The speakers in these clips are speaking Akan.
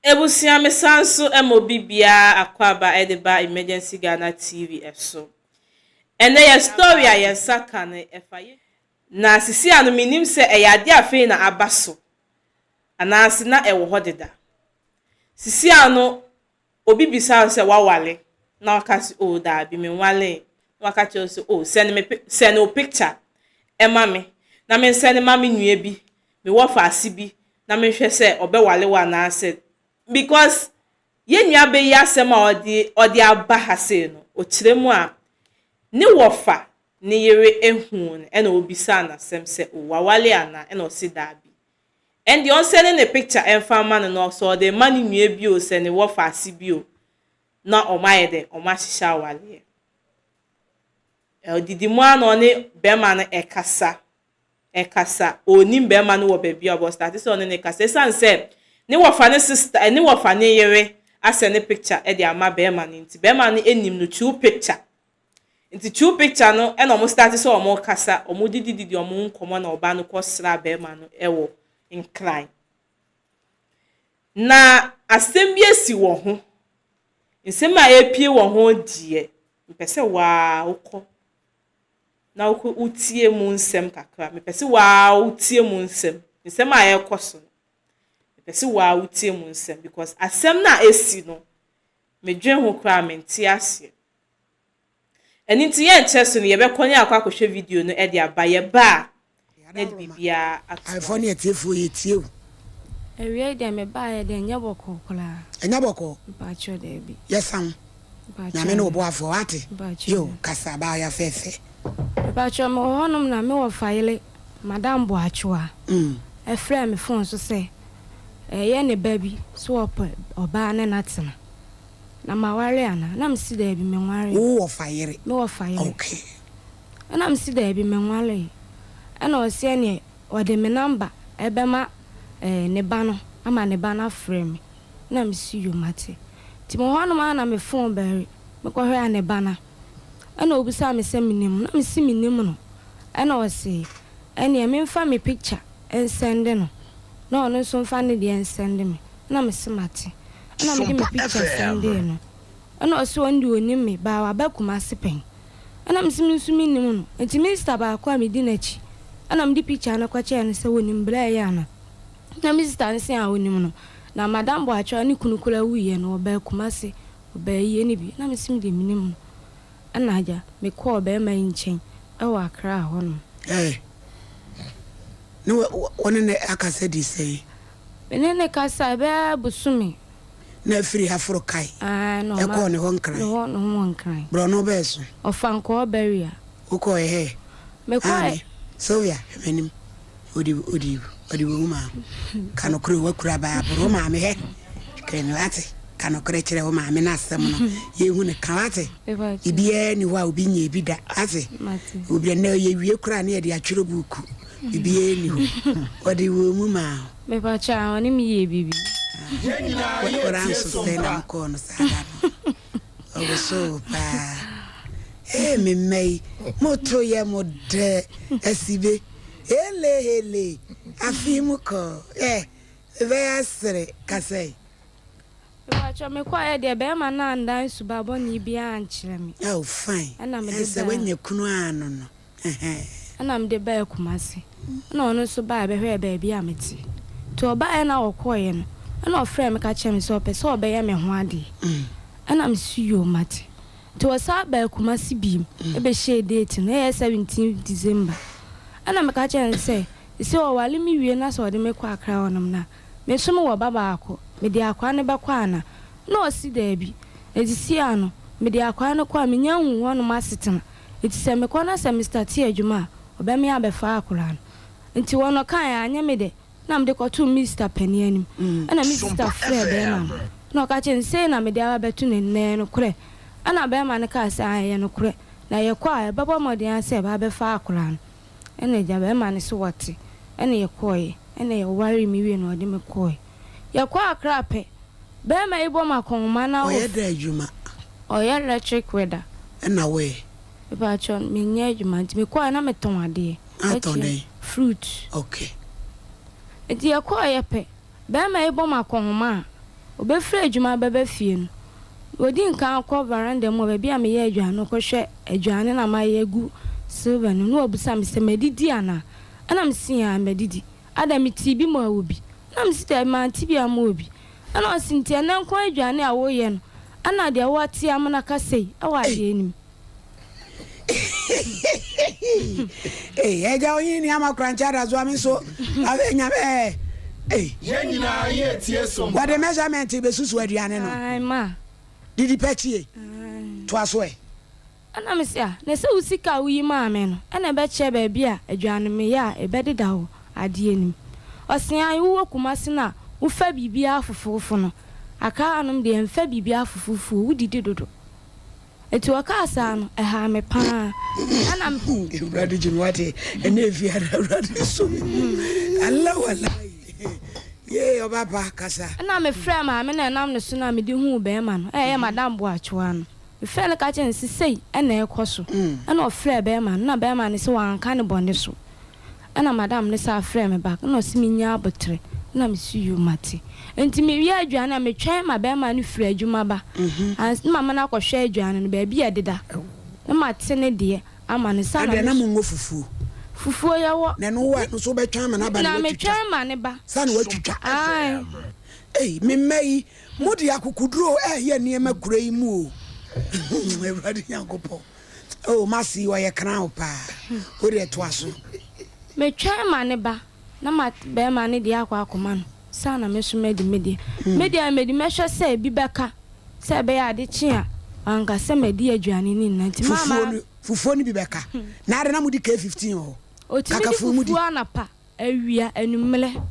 Abusua me san so ma obi biara akwaaba de ba Emergency Ghana TV so. Ɛnɛ yɛ story a yɛn nsa ka no ɛfa yɛ. Na sisi ano menim sɛ ɛyɛ adeɛ a afei na aba so anaase na ɛwɔ hɔ deda. Sisi ano obi bisa wo sɛ wawale na waka sɛ oh daabi menwalee na waka kyerɛ wo sɛ oh send me send wo picture ɛma me na me nsɛne ma me nua bi me wɔfaase bi na menhwɛ sɛ ɔbɛwale wo anaasɛ because yɛn nua bɛ yi asɛm a ɔde ɔde aba ha sei no ɔkyerɛ mu a ne wɔfa ne yere ehuu no ɛna obisaa n'asɛm sɛ oh wawale anaa ɛna ɔse daabi ɛndeɛ ɔnsɛne ne picture ɛmfa mma no na sɛ ɔde ma ne nua bi o sɛ ne wɔfaase bi o na ɔmo ayɛ dɛ ɔmo ahyehyɛ awaleɛ. Ɔdidi mu ara na ɔne bɛrima no ɛkasa ɛkasa onim bɛrima no wɔ baabi a ɔbɔ start sɛ ɔne ne kasa ɛsiane sɛ ne wɔfa ne sister ne wɔfa ne yere asɛ ne picture ɛde ama bɛrima no nti bɛrima no anim no true picture nti true picture no ɛna ɔmo start sɛ ɔmo kasa ɔmo didididi ɔmo nkɔmɔ na ɔbaa no kɔ sra bɛrima no ɛwɔ Nkran. Na asɛm bi esi wɔ ho nsɛm a epie wɔ ho deɛ mpɛ sɛ waa wokɔ na wokɔ wotie mu nsɛm kakra mepɛ sɛ waa wotie mu nsɛm nsɛm a ɛrekɔ so no mepɛ sɛ waa wotie mu nsɛm because asɛm no a esi no medwen ho koraa mente aseɛ. Ɛno nti yɛnkyɛ so no yɛbɛkɔ ne akɔ akɔhwɛ video no de aba yɛba a na de biribiara ato Ahwɛfoɔ ne atiefoɔ yɛtie o. Awia yi deɛ mebaeɛ deɛ ɛnyɛ bɔkɔɔ koraa. Ɛnyɛ bɔkɔɔ. Mpakyɛw daabi. Yɛsa wo. Mpakyɛw. Nyame ne wo boafoɔ wate. Mpakyɛw. Yo kasa abaayewa fɛɛfɛ. Mepakyɛw mewɔ hɔnom na me wɔfa yere Madam Boakyewa frɛɛ me phone so sɛ ɛyɛ ne ba bi sɛ ɔpɛ ɔbaa ne no atena. Na maware anaa? Na mese daabi menwaree. Wo wɔfa yere? Me wɔfa yere. Okay. Ɛna mese daabi menwaree. Ɛna ɔse ɛneɛ ɔde me number ɛbɛma ɛɛ ne ba no ama ne ba no afrɛ me. Ɛna mese yo mate. Nti mewɔ hɔnom ara na me phone bɛre mekɔhwɛ a ne ba no a. Ɛna obisaa me sɛ menim no? Na mese mennim no. Ɛna ɔse ɛneɛ memfa me picture nsɛnde no na ɔno nso mfa ne deɛ nsɛnde me. Ɛna mese mate. Ɛna mede me Sompa picture FM. sɛndee no. Ɛna ɔse ɔno deɛ ɔnim me but waba Kumasi pɛn. Ɛna mese me nso mennim no. Nti me sister baako a medi n'akyi ɛna mede picture no kɔkyerɛɛ no sɛ ɔnim berɛ a ɛyɛ anaa. Na me sister no se a ɔnim no. Na Madam Boakyewa ne kunu koraa wuiɛ no ɔbaa Kumasi ɔbaa ayie no bi. Na mese me deɛ mennim no. Ɛna agya mekɔɔ barima yi nkyɛn ɛwɔ Accra hɔnom. Ɛɛ ne wo ne no akasa di sɛn? Me ne no kasa ɛbɛyɛ bosome. Na afiri ha foro kae Ae na ɔma ɛkɔɔ ne hɔ Nkran. Ne hɔ ne ho Nkran. Borɔno bɛɛ so. Ɔfa nkɔɔ Beria. Wokɔɔ ɛ? Mekɔɛ. Aane Sylvia hwɛ m'anim odi odi ɔde wo maa ka nokorɛ o wakura baa boro wo maame hɛ hwɛ me wate ka nokorɛ kyerɛ wo maame na asɛm no yɛhu no ka wate bibiaa ni hɔ a obi nyɛ bi da wate obi ɛnɛ yɛwie koraa ne yɛde atwerɛ buuku bibiaa ni hɔ ɔde wɔ mu maa wo. Mepakyɛ a ɔne me yɛɛ biribi. Wora nso sɛn na mokɔɔ no saa da no ɔwosoo paa ee me mma yi moto yɛ mo dɛ asibe hele hele afei mu kɔ ɛ mebɛyɛ asere kasa yi. Mepakyɛ mekɔɛ deɛ bɛrima no andan suba bɔne biara ankyerɛ me. Oh fine Ɛna mede ɛnsɛ baa woanya kunu ano no ɛhɛn. Ɛna mede baa Kumasi. Ɛna ɔno nso baa bɛhwɛɛ baabi a mete. Nti ɔbaeɛ na ɔkɔeɛ no, ɛna ɔfrɛɛ me ka kyerɛɛ me sɛ ɔpɛ sɛ ɔbɛyɛ me ho adeɛ. Ɛna mese yoo mate. Nti ɔsan baa Kumasi bio ɛbɛhyɛɛ date no, ɛyɛ 17 December. Ɛna meka kyerɛɛ no sɛ, sɛ ɔware me wie na sɛ ɔde me kɔ Accra hɔnom no a, me nso mewɔ ba baako, mede akwadaa no bɛkɔ anaa? Na ɔse daabi. Nti seesei ara no, mede akwadaa no kɔ a, menya nhuu hɔnom asetena. Nti sɛ mekɔ na sɛ me start adwuma a, ɔbɛme abɛfa akwadaa no. Nti wɔn ɔkaeɛ anyɛ me dɛ na mede kɔtoo me sister panin anim. Ɛna me sister Sompa frɛɛ bɛrima no. FM. Na ɔka kyerɛ no sei na mede aba bɛto n'anim na ɛyɛ nokorɛ. Ɛna bɛrima no kaa sɛ ɛyɛ nokorɛ. Na yɛkɔ a yɛbɛbɔ mmɔden ara sɛ yɛbɛba abɛfa akwadaa no. Ɛna agya bɛrima no so wɔte. Ɛna yɛkɔeɛ. Ɛna yɛwaree me wie na ɔde me kɔeɛ. Yɛkɔɔ Accra pɛ, bɛrima yi bɔ me akɔnhoma na Ɔyɛ dɛ adwuma. Ɔyɛ electric welder. Ɛna woɛ? Mepakyɛw menyɛ adwuma nti mekɔeɛ na metɔn adeɛ. Atɔn dɛn? Fruit. Okay. Nti yɛkɔeɛ pɛ, bɛrima yi bɔ me akɔnhoma a Ɔbɛfiri adwuma bɛba fie no, ɔdi nkan kɔ veranda mu hɔ, baabi a meyɛ aduane no, kɔhwɛ aduane no a mayɛ agu silver no mu, na wabisa me sɛ madidi anaa? Ɛna mese aane madidi. Ada metee bi maa obi? Ɛna mese daabi mante bi amma obi. Ɛna ɔse nti ɛnɛ nko ara aduane a woyɛ no ɛna deɛ woate amena ka sei ɛwɔ adeɛ no mu. Ei agya onyi ni ama korankyɛ adazoa me nso afei nyame ɛɛ ei. Yɛn nyinaa yɛ tie som pa. Wɔde measurement bɛsusu aduane no. Ae ma. Didi pɛ tie. Toa so ɛ. Ɛna me se ah na sɛ wo sika a woyi maa me no ɛna ɛbɛkyerɛ baabi a aduane meyɛ a ɛbɛdeda wɔ adeɛ no mu. Ɔse ae wowɔ Kumasi no a wofa biribiara fofoofo no Accra hanom deɛ yɛmfa biribiara fofoofo o wodidi dodo. Enti ɔkaa saa no, ɛhaa me pa ara. Ɛnna me. Awurade gye me wate ɛnɛ efi ara Awurade so me mu Allah wallahi yee ɔba pa kasa. Ɛnna mefrɛɛ maame no a ɛnam ne so no a mede huu barima no, a ɛyɛ Madam Boakyewa no. Mefrɛɛ no ka kyerɛɛ no sɛ sei na ɛrekɔ so. Ɛnna ɔfrɛɛ barima no, ɛnna barima no se wanka ne bɔne so. Ɛna madam no san frɛɛ me back ɛna ɔse mennya aboterɛ ɛna mese yoo mate. Nti mewie aduane a metwɛn ma bɛɛma no firi adwuma ba ans na mama no akɔhwɛ aduane no baabi a ɛdeda na mate ne deɛ ama no sa na Adɛn na monwɔ fufuo? Fufuo yɛwɔ. Na ɛno wo a ɛno nso wobɛtwɛn ama no aba na Na woatwitwa? metwɛn ma ne ba. Sa na woatwitwa? Ae. Ei me mma yi mode akokoduro ɛɛyɛ nneɛma kuro yi mu o Awurade Nyankopɔn. Oh masi ɔyɛ crown paa wo deɛ toa so. Me twɛn ma ne ba na ma bɛɛma no deɛ akɔ akɔma no saa na me nso madi me deɛ. Me deɛ medi mɛhwɛ sɛ ebi bɛka sɛ ɛbɛyɛ ade kye a wanka sɛ madi aduane no nyinaa nti maa ma. Fufuo no bi bɛka na ade na modi K15 wɔ hɔ. Otumi di fufuo anapa. Awia, anwummerɛ.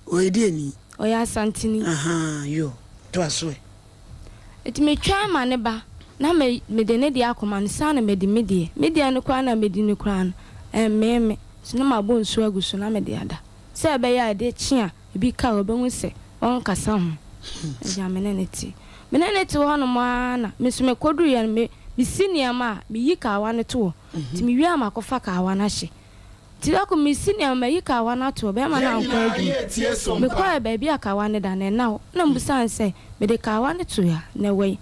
Ɔyɛ deɛ ni? Ɔyɛ Asanteni. Ahaa, yoo, toa so ɛ. Nti metwɛn ma ne ba, na me, mede ne deɛ akɔma no, saa na madi me deɛ. Me deɛ no koraa na medi no koraa no, ɛmmee me. Nti na mabɔ nsuo agu so na mede ada. Sɛ ɛbɛyɛ a ɛde kye a, ebi ka a, ɔbɛhu sɛ ɔnkasa ho. Agya, me ne no te. Me ne no te hɔnom ara na me nso mekɔduruiɛ no, me, mesi nneɛma a, meyi kawa no to hɔ. Nti mewie a makɔfa kawa no ahyɛ. Nti da koro mesi nneɛma mayi kawa no ato hɔ, bɛrima no Yɛn ankɔ nyinaa adwuma. yɛ tie som pa. Mekɔɛ baabi a kawa no da no, ɛnna hɔ. Ɛna mebisaa no sɛ, mede kawa no too ha, na ɛwɔ he?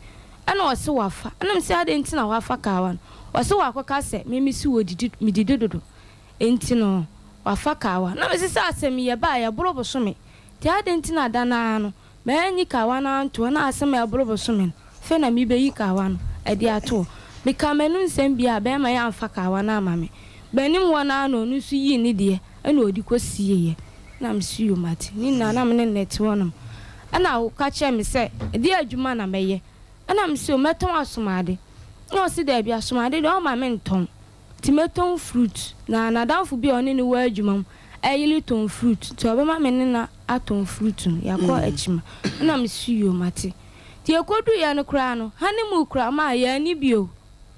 Ɛna ɔse wafa. Ɛna mese adɛn nti na wafa kawa no? Ɔse wakɔka sɛ me mese wɔdidi, medidi dodo nti no wafa kawa. Na mese sɛ asɛm yi ɛbaeɛ ɛboro bosome, nti adɛn nti na da no ara no Manyi kawa no anto hɔ, na asɛm a ɛboro bosome no, afei na merebeyi kawa no de ato hɔ. Mekaa m'anom nsɛm bio a, barima yi amfa kawa no amma me. M'anim hɔ no ara na ɔno nso yii ne deɛ na ɔde kɔsieeɛ. Ɛnna mese, Yoo, mate. Ne nyinaa na me ne no na ɛte hɔnom. Ɛnna ɔka kyerɛɛ me sɛ, Ɛdeɛn adwuma na mɛyɛ? Ɛnna mese, O, mɛtɔn asomade. Ɛnna ɔse, Dabi, asomade deɛ ɔmma mentɔn. Nti mɛtɔn fruit. Na n'adamfo bi a ɔne no wɔ adwuma mu yere tɔn fruit, nti ɔbɛma me ne no atɔn fruit no, yɛakɔ akyima. Ɛna mese yoo mate. Nti yɛkɔduruiɛ no koraa no, honeymoon koraa maa yɛanni bio.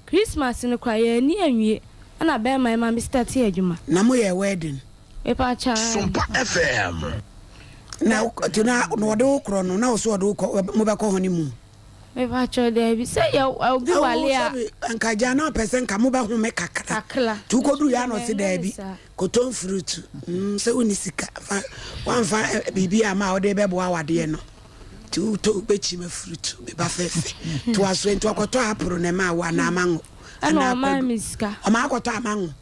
Christmas no koraa yɛanni anwie ɛna bɛɛma yi ma me startee adwuma. Na mo yɛɛ wedding? Mepakyɛ ae. Sompa FM. Na nti na ɔde wo korɔ no, na ɔse ɔde wo kɔ, mobɛkɔ honeymoon? Mepakyɛw daabi sɛ yɛ obi wale a. Awo sɛbi nka gya na ɔpɛ sɛ nka mo bɛ home kakra. Kakra. Nti wokɔduru yɛ a na ɔse daabi kɔtɔn fruit mm sɛ wonni sika fa wamfa biribi ama a wode bɛboa awadeɛ no nti wotɔ wobɛkyima fruit me ba fɛfɛ toa so nti ɔkɔtɔ aporo na ɛma wo anaa mango anaa kwadu ɔma akɔtɔ amango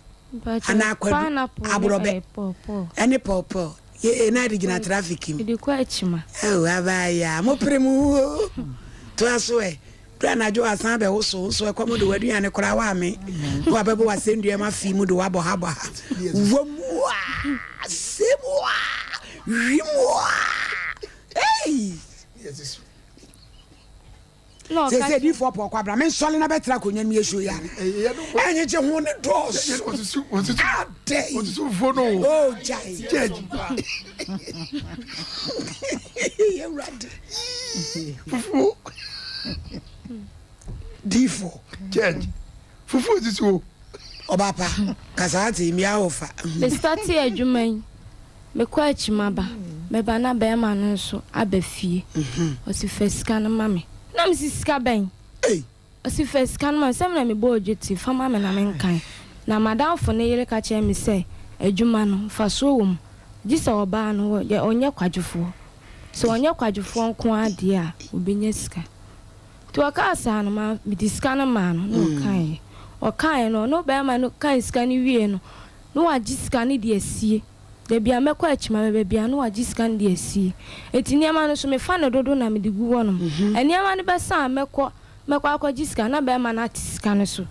anaa kwadu aborɔbɛ ɛne pɔɔpɔɔ. Yee na de gyina traffic mu. Mede kɔ akyima. Oh abaayaa mo pere mo ho oo. Toa so ɛ. Duru anadwo asan abɛwoso wo nso ɛkɔm de w'aduane koraa woame na wabɛbɔ w'asɛnnua mu afi mu de wabɔ ha bɔ ha. Wɔ mu a se mu a wi mu a ei. Na ɔka Sɛsɛ kyerɛ. diifoɔ pɔɔ kwabra me nsɔle na bɛtra akonnwa no mu yɛ show yi ana ɛnyegye ho ne dɔɔso adɛn oh gyae awurade fufuo diifoɔ church fufuo sisi o ɔba pa kasa ate mmea ɔfa Me startee adwuma yi Mekɔ akyi maba, meba na bɛɛma no nso aba fie. Ɔse fa sika no ma me. Na mese sika bɛn? Ɔse fa sika no ma me, sɛ me na mebɔɔ dwetire, fa ma me na menkan. Na m'adamfo no yere ka kyerɛɛ me sɛ adwuma no, mfasoɔ wɔ mu, gye sɛ ɔbaa no ɔnyɛ kwadwofoɔ. Sɛ ɔnyɛ kwadwofoɔ nko ara deɛ a, ɔbɛnya sika. Nti ɔkaa saa no, ma mede sika no maa no na ɔkaeɛ. Ɔkaeɛ no, ɔno barima no kae sika no wieeɛ no, na wagye sika no de asie. Da bi a mɛkɔ akyima mɛba biara na wagye sika no de asie. Enti nneɛma no nso, mefa no dodo na mede gu hɔnom. Nneɛma no bɛsa a mɛkɔ mɛkɔ akɔgye sika na barima no ate sika no so.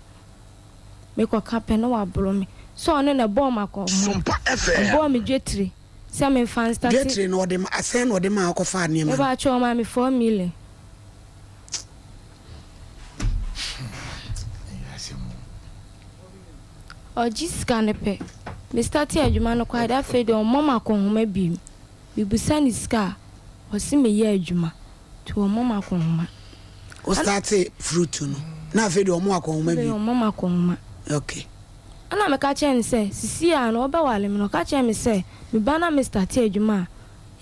Mekɔka pɛ na waboro me sɛ ɔno na ɛbɔɔ me akɔnhoma, ɔbɔɔ me dwetire sɛ memfa nstate. Dwetire no ɔde ma, sɛn na ɔde maa wokɔfaa nneɛma no? Mepakyɛw, ɔmaa me 4 million. Ɔgye sika no pɛ. Me starte adwuma no koraa de afei deɛ ɔmmɔ me akɔnhoma biom. Mebusa no sika a, ɔse meyɛ adwuma nti ɔmmɔ me akɔnhoma. Wo starte fruit no na afei deɛ ɔmmɔ wo akɔnhoma Afei biom? ɔmmɔ me akɔnhoma. Okay. Ɛna meka kyerɛɛ no sɛ sisi a no ɔbɛware me no ɔka kyerɛɛ me sɛ meba na me starte adwuma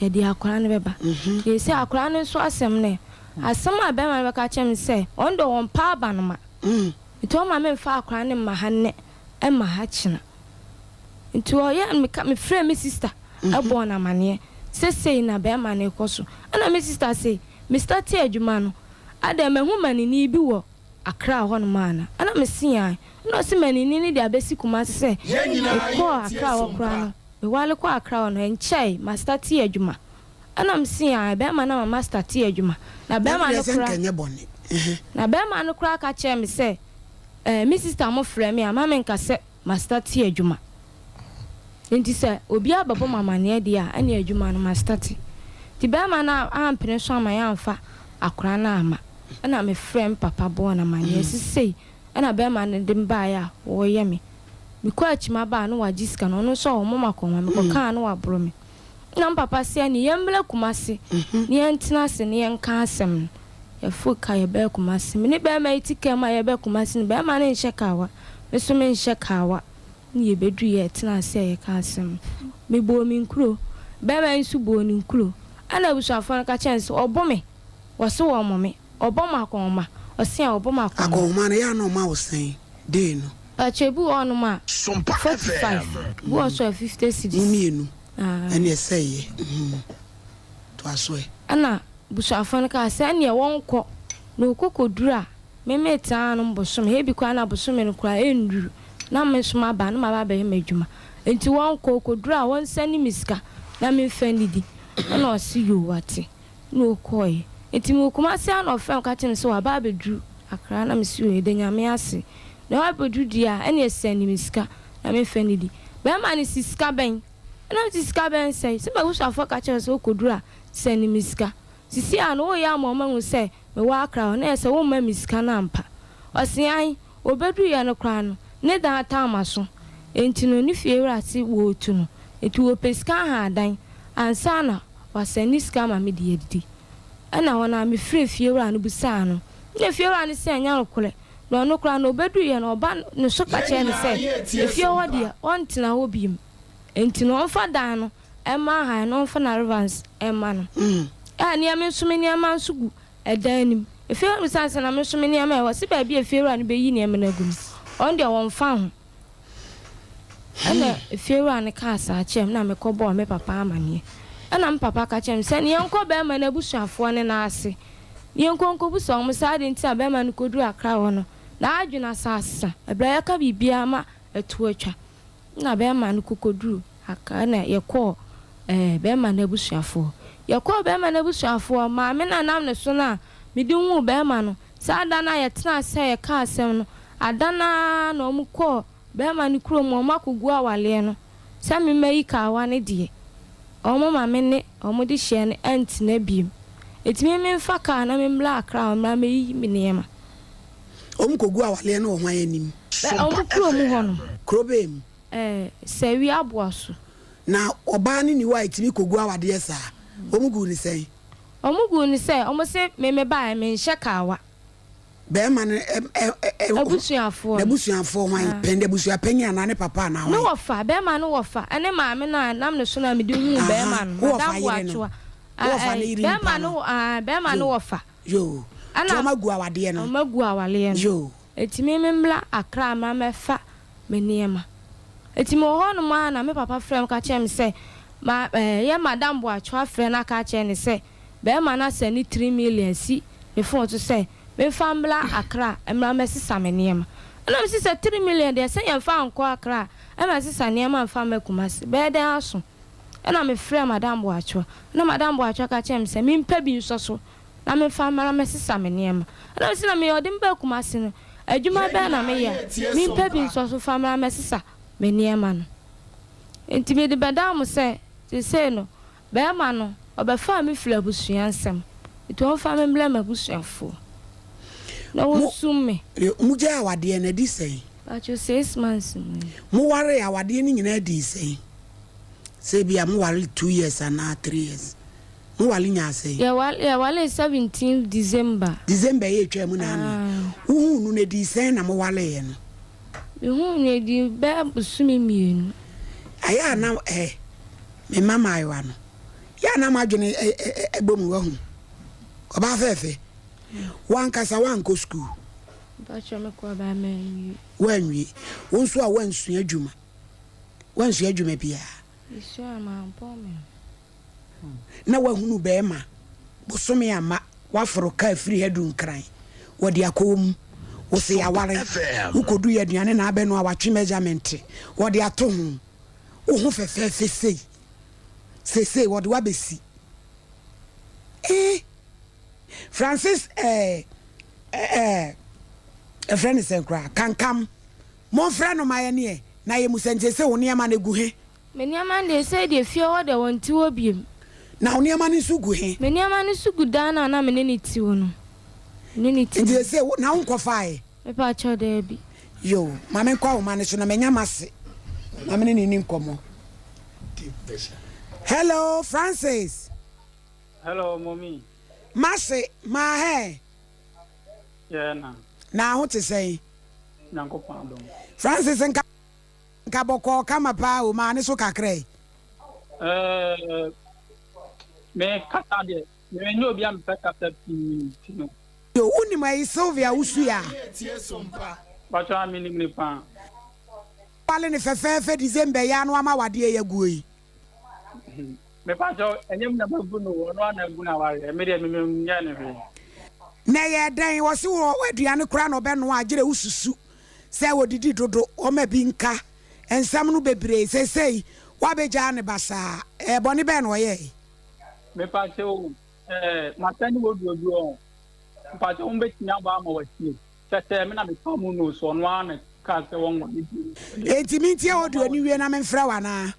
a yɛde akwadaa no bɛba. Seesei akwadaa no nso asɛm no ɛ? Asɛm a bɛrima no bɛka akyerɛ me sɛ ɔno deɛ ɔmpɛ abanoma. Nti ɔmma memfa akwadaa no mma ha nnɛ mma ha kyena. Nti ɔyɛ a meka mefrɛɛ me sista bɔɔ no amaneɛ sɛ sei na bɛrima no rekɔ so. Ɛna me sista se me startee adwuma no adɛn mahu manini bi wɔ Accra hɔnom ana? Ɛna mese ae. Ɛna ɔse manini no de abɛsi Kumasi sɛ mekɔɔ Accra hɔ koraa no mewale kɔɔ Accra hɔ no ɛnkyɛe ma startee adwuma. Ɛna mese ae bɛrima no ama ma startee adwuma. Na bɛrima no koraa na bɛrima no koraa ka kyerɛɛ me sɛ eh me sister mo frɛ me a ma menka sɛ ma startee adwuma. Nti sɛ obiara bɛbɔ me amaneɛ deɛ a ɛne adwuma no ma starte. Nti bɛrima no ampene so amma yɛamfa akwadaa no amma. Ɛna me frɛɛ me papa bɔɔ no amaneɛ sɛ sei ɛna bɛrima no de me baeɛ a ɔreyɛ me. Mekɔ akyi maba a na wagye sika no ɔno nso ɔwɔ moma kɔnma mekɔkaa a na waboro me. Ɛna me papa se ɛne yɛmmra Kumasi na yɛntena ase na yɛnka asɛm no. Yɛforo kaa yɛbaa Kumasi. Me ne bɛrima yi te kaa mu a yɛreba Kumasi no bɛrima no nhyɛ kawa me nso menhyɛ kawa. Ne yɛbɛduruiɛ yɛtenaa ase a yɛkaa asɛm no. Mebɔɔ me nkuro, bɛrima yi nso bɔɔ ne nkuro. Ɛna abusuafoɔ no ka kyerɛɛ no sɛ ɔbo me, wɔse wɔmmɔ me, ɔbɔ mo akɔnhoma, ɔse a ɔbɔ mo akɔnhoma. Akɔnhoma no, ɛyɛ a na ɔma wo sɛn day no? Pakyɛ ebi wɔ hɔnom a 45, ebi wɔ nso a 50 Mo cedis. mmienu, Aane. ɛnneɛ sɛ ɛyɛ, toa so ɛ. Ɛna abusuafoɔ no kaa sɛ ɛnneɛ wɔnkɔ, na ɔkɔ kɔduru a, Me metaa anom bosome, ebi koraa na bosome no koraa ɛnnuru na me nso maba na maba abɛyɛ m'adwuma. Nti wɔnkɔ, ɔkɔduru a wɔnsɛne me sika na memfa nnidi. Ɛna ɔse yoo wate. Ɛna ɔkɔeɛ. Nti mewɔ Kumasi ara na ɔfrɛɛ me ka kyerɛɛ me sɛ waba abɛduru Accra na mese yoo yɛda Nyame ase. Na wabɛduru deɛ a ɛneɛ sɛne me sika na memfa nnidi. Bɛrima no se sika bɛn? Ɛna mese sika bɛn sɛn? Sɛ m'abusuafoɔ ka kyerɛɛ wo sɛ wokɔduru a sɛne me sika. Sisi a no woreyɛ ama wɔahu sɛ mewɔ Accra hɔ na ɛyɛ sɛ womma me sika no ampa. Ɔse ae, obeduruiɛ no koraa no, ne dan ataa m'aso. Enti no ne fiewura se wɔretu no, enti wɔpɛ sika aha adan ansa na wasɛne sika ama me de adidi. Ɛna hɔ no ara mefrɛɛ fiewura no bisaa no, ɛna fiewura no se ɛnyɛ nokorɛ, na ɔno koraa no obeduruiɛ no ɔba no so ka kyerɛɛ no sɛ efie hɔ deɛ ɔntena hɔ biom, enti no ɔmfa dan no mma han na ɔmfa n'arevans mma no. A nea me nso me nneɛma nso gu ɛdan no mu. Efiewura no bisaa no sɛ, Na me nso me nneɛma ɛ? Ɔse baabi a efiewura no beyi nneɛma no agu no, ɔno deɛ ɔmfa ho. Ɛnna efiewura no kaa saa kyerɛɛ me na mekɔbɔɔ me papa amanneɛ. Ɛnna me papa ka kyerɛɛ me sɛ, Yɛnkɔ barima no abusuafoɔ no nan ase na yɛnkɔ nkɔbisa wɔn sɛ adɛn nti na barima no kɔduruu Accra hɔ no, n'adwene asan asesa. Ɛberɛ a yɛaka biribiara ma ɛto atwa. Nna bɛrima no kokodur Accra na yɛkɔɔ ɛɛ bɛrima no abusuafoɔ. Yɛkɔɔ bɛrima no abusuafoɔ, maame no a nam ne so no a mede huu bɛrima no, saa da no a yɛtenaa ase a yɛkaa asɛm no, ada no ara na wɔkɔɔ bɛrima no kurom, wɔakɔgu awaleɛ no sɛ memmɛyi kawa no deɛ, wɔma me ne wɔn dehyeɛ no antena bio. Enti me memfa kaa na memmra Accra hɔ mmra mmɛyiyi me nneɛma. Wɔn kɔgu awaleɛ no wɔ hwan anim? Bɛ wɔn kuro mu hɔ nom. Kuro bɛn mu? Ɛɛ, Sɛwi Aboaso. Na ɔbaa no nni hɔ a ɛtumi kɔgu awadeɛ saa? Wɔn guu no sɛn? Wɔn guu no sɛ, wɔn se me me baeɛ menhyɛ kawa. Bɛɛma no ɛ ɛ ɛ. Abusuafoɔ no. N'abusuafoɔ hwan? Pɛn, abusuapanyin anaa ne papa anaa hwan? Ne wɔfa, bɛɛma no wɔfa, ɛne maame no a nam ne so no a mede huu bɛɛma no, Wo Madam wɔfa yere no? Boakyewa. Wo wɔfa ne yere nipa no? Bɛɛma no, ae, bɛɛma no wɔfa. Yoo. Ɛna. Nti wɔn agu awadeɛ no? Wɔn agu awaleɛ no. Yoo. Enti me memmra Accra mmra mmɛfa me nneɛma. Enti mewɔ hɔ nom ara na me papa frɛɛ me ka kyerɛɛ me sɛ ma ɛɛ yɛ Madam Boakyew afrɛ no aka akyerɛ no sɛ. Bɛɛma no asɛne 3 million asi me phone so sɛ memfa mbra Accra mmra mmɛsesa me nneɛma. Ɛna mese sɛ 3 million deɛ sɛ yɛmfa nkɔ Accra mmɛsesa nneɛma mfa mma Kumasi, bɛyɛ dɛn aso? Ɛna mefrɛɛ Madam Boakyewa. Ɛna Madam Boakyewa ka kyerɛɛ me sɛ mempɛ bi nsɔ so na memfa mmra mmɛsesa me nneɛma. Ɛna mese na meyɛ ɔde me baa Kumasi no, adwuma bɛn na meyɛ a mempɛ bi nsɔ so fa mmra mmɛsesa me nneɛma no? Enti mede bɛdaa mo sɛ seesei no Barima no, ɔbɛfaa me firii abusua nsam, nti ɔmfa me mmrɛ m'abusuafoɔ na Mo, wɔnsum me. mogyae awadeɛ no, adi sɛn? Mpakyɛw, 6 months mu ni. Mowaree awadeɛ no nyinaa dii sɛn? Sɛ ebia mowaree 2 years anaa 3 years. Moware nyaa sɛn? Yɛware, yɛwaree 17th December. December yi a ɛtwaa mu na ano yi. Aane. Wohuu no no, ɛdii sɛn na mowareeɛ no? Mehuu no, ɛdii bɛyɛ bosome mmienu. Ayɛ a na eh, me mma mmaayewa no, yɛ a na m'adwene bɔ mu, wahu. Ɔbaa fɛɛfɛ, w'ankasa woankɔ sukuu. Mpakyɛ mekɔɔ baa manwie. Woanwie. Wo nso a woansua adwuma, woansua adwuma biara. Mesuaa mampɔn me ho. Na woahunu bɛrima, bosome amma, woaforo kaa firi ha du Nkran, wɔde akɔ wo mu, wo se yɛaware, wokɔdu yɛ aduane na abɛnoa, watwe measurement, wɔde ato ho. Wo ho fɛfɛɛfɛ sei, seesei wɔde wo abɛsi eh, Francis eh, eh, ɛfrɛ ne sɛn koraa, Kankam, momfrɛ no ma yɛneɛ na yɛmu sɛ nti seesei wo nneɛma no gu he? Me nneɛma no deɛ, sei deɛ fie hɔ deɛ wɔnte hɔ biom. Na wo nneɛma no nso gu he? Me nneɛma no nso gu dan no a na me ne no te hɔ no, me ne no te Nti hɔ. seesei wo, na wonkɔfaeɛ? Mepakyɛw, daabi. Yoo, ma menkɔ ahoma no so na manya m'ase na me ne no nni nkɔmmɔ. Hello, Francis. Hello, mommy. M'ase, maa hɛ. Yeah, na. Na ho te sɛn? Nyankopɔn adom. Francis, nka nka bɔkɔɔ kama paa o, maa ne so kakra yi. Eh, me kasa deɛ, me nyɛ obi a mepɛ kasa pii nti no. Yo, wonim ayi Sylvia Wusui a? Mpakyɛw a menim no paa. Wale no fɛfɛɛfɛ December yi ara na wama wadeɛ yi aguo yi. Mepakyɛw ɛnyɛ me na magu no o, ɔno ara na agu no awareɛ, me deɛ me menyɛɛ no hwee. Na ɛyɛɛ dɛn? Wɔse wɔ aduane koraa na ɔbɛnoa a gyerɛ wosusu sɛ ɔdidi dodo, ɔma bi nka nsɛm no bebree, seesei woabɛgyaa no basaa, ɛɛ bɔne bɛn na ɔyɛɛe? Mepakyɛw o, ɛɛ masɛne wo audio bi wɔ hɔ. Mpakyɛw mo bɛtumi abɔ ama watie. Kyɛ sɛ me na me ka mu no so ɔno ara na kaa sɛ wɔnware bio. Enti mentie audio no wie na memfrɛ wo anaa?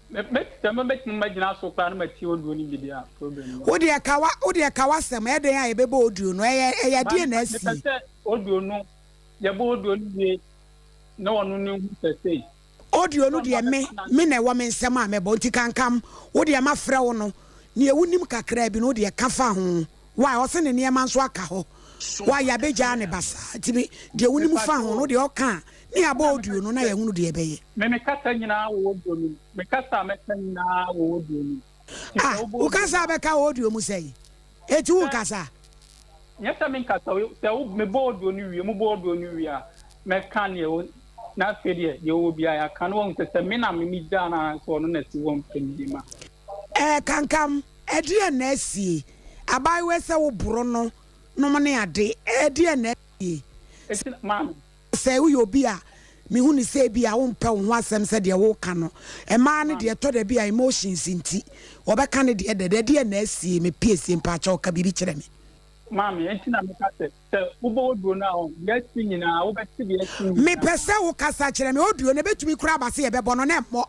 Me me sɛ mo bɛtumi magyina so koraa na matie audio no bi deɛ a problem nni hɔ. Wo deɛ ka wa wo deɛ ka w'asɛm ɛyɛ dɛn a yɛbɛbɔ audio no ɛyɛ ɛyɛ Ba deɛn na mepɛ asie? sɛ audio no yɛbɔ audio no wie na ɔno no hu sɛ sei. Audio no deɛ me me na ɛwɔ me nsam a mɛbɔ nti kankam wo deɛ mafrɛ wo no neɛ wonim kakraa bi no wo deɛ ka fa ho why ɔse ne nneɛma nso aka hɔ why yɛabɛgyaa ne basaa nti me deɛ wonim fa ho no wo deɛ ɔka a ne yɛabɔ audio no na yɛhunu deɛ ɛbɛyɛ. Me me kasa nyinaa wɔ audio no mu me kasa a mɛka nyinaa wɔ audio no mu. Ah wo kasa a bɛka wɔ audio mu sɛn? Eti wo nkasa? Nyɛ sɛ menkasa o, sɛ wo mebɔ audio no wie, mobɔ audio no wie a, mɛka neɛ ɛwɔ na afei deɛ deɛ ɔwɔ biara yɛaka na wahu sɛ sɛ me na me megyaa no anaasɛ ɔno na ɛsi wɔ mpɛ me ma. Ɛɛ Kankam, ɛdeɛn na asie? Abaayewa yi sɛ wo boro no nom ne ade, ɛdeɛn na asie? Eti maame. Sɛ woyɛ obi a mehu no sɛ ebia wompɛ wo ho asɛm sɛ deɛ woreka no, mmaa no deɛ ɛtɔ da bi a emotions nti wɔbɛka ne deɛ dɛdɛ, ɛdeɛn na asie, me piesie mpaakyɛw ka biribi kyerɛ me. Maame, enti na meka sɛ, sɛ wobɔ audio no a ɔn, deɛ asi nyinaa, wobɛte deɛ asi nyinaa. Mepɛ sɛ wokasa kyerɛ me, audio no ɛbɛtumi koraa aba sɛ yɛbɛbɔ no na ɛmmɔ,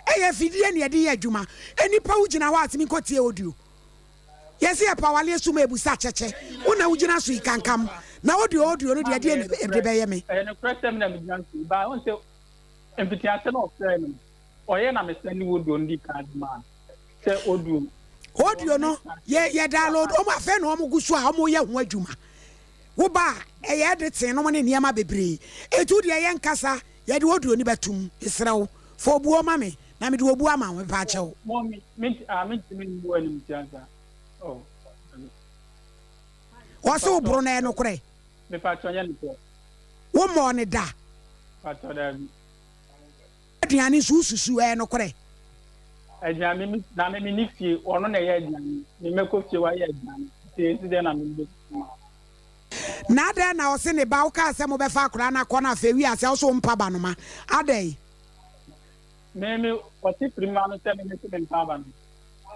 ɛyɛ afidie na yɛde yɛ adwuma, nnipa wogyina hɔ a tumi nkɔtie audio. Yɛse yɛpɛ awaleɛ sum ebusa kyɛkyɛ wo na wogyina so yi kankam na audio audio no deɛ deɛ na ɛde bɛyɛ me. Ɛyɛ nokorɛ sɛ me na megyina so yi but wohu sɛ mfitiase na ɔfrɛɛ me no ɔyɛ na me sɛnde audio no di kan de maa no sɛ audio. Audio no yɛ yɛ download wɔn afei na wɔn gu so a wɔn yɛ ho adwuma wo ba a ɛyɛ editing nom ne nneɛma bebree etu deɛ yɛn kasa yɛde audio no bɛtum mesrɛ wo fa obuo ma me na mede obuo ama wo mepɛ akyɛw. Mɔmi me ah mentumi mmu animtia saa oh. Wɔse wo boro no ɛyɛ nokorɛ? Mepakyɛw nyɛ nokorɛ. Wo mmɔɔ no da? Pakyɛw daabi. Aduane nso wo susu ɛyɛ nokorɛ? Aduane me na me menni fie, ɔno na ɛyɛ aduane. Me mɛkɔ fie wayɛ aduane. Nti esi dɛn na me bɛsi ma? Na adɛn na ɔse ne ba wokaa sɛ mobɛfa akwadaa no akɔ no afei wie a sɛ wose wompa ba no ma adɛn? Me me ɔte firi ma no sɛ me mese mempa aba no.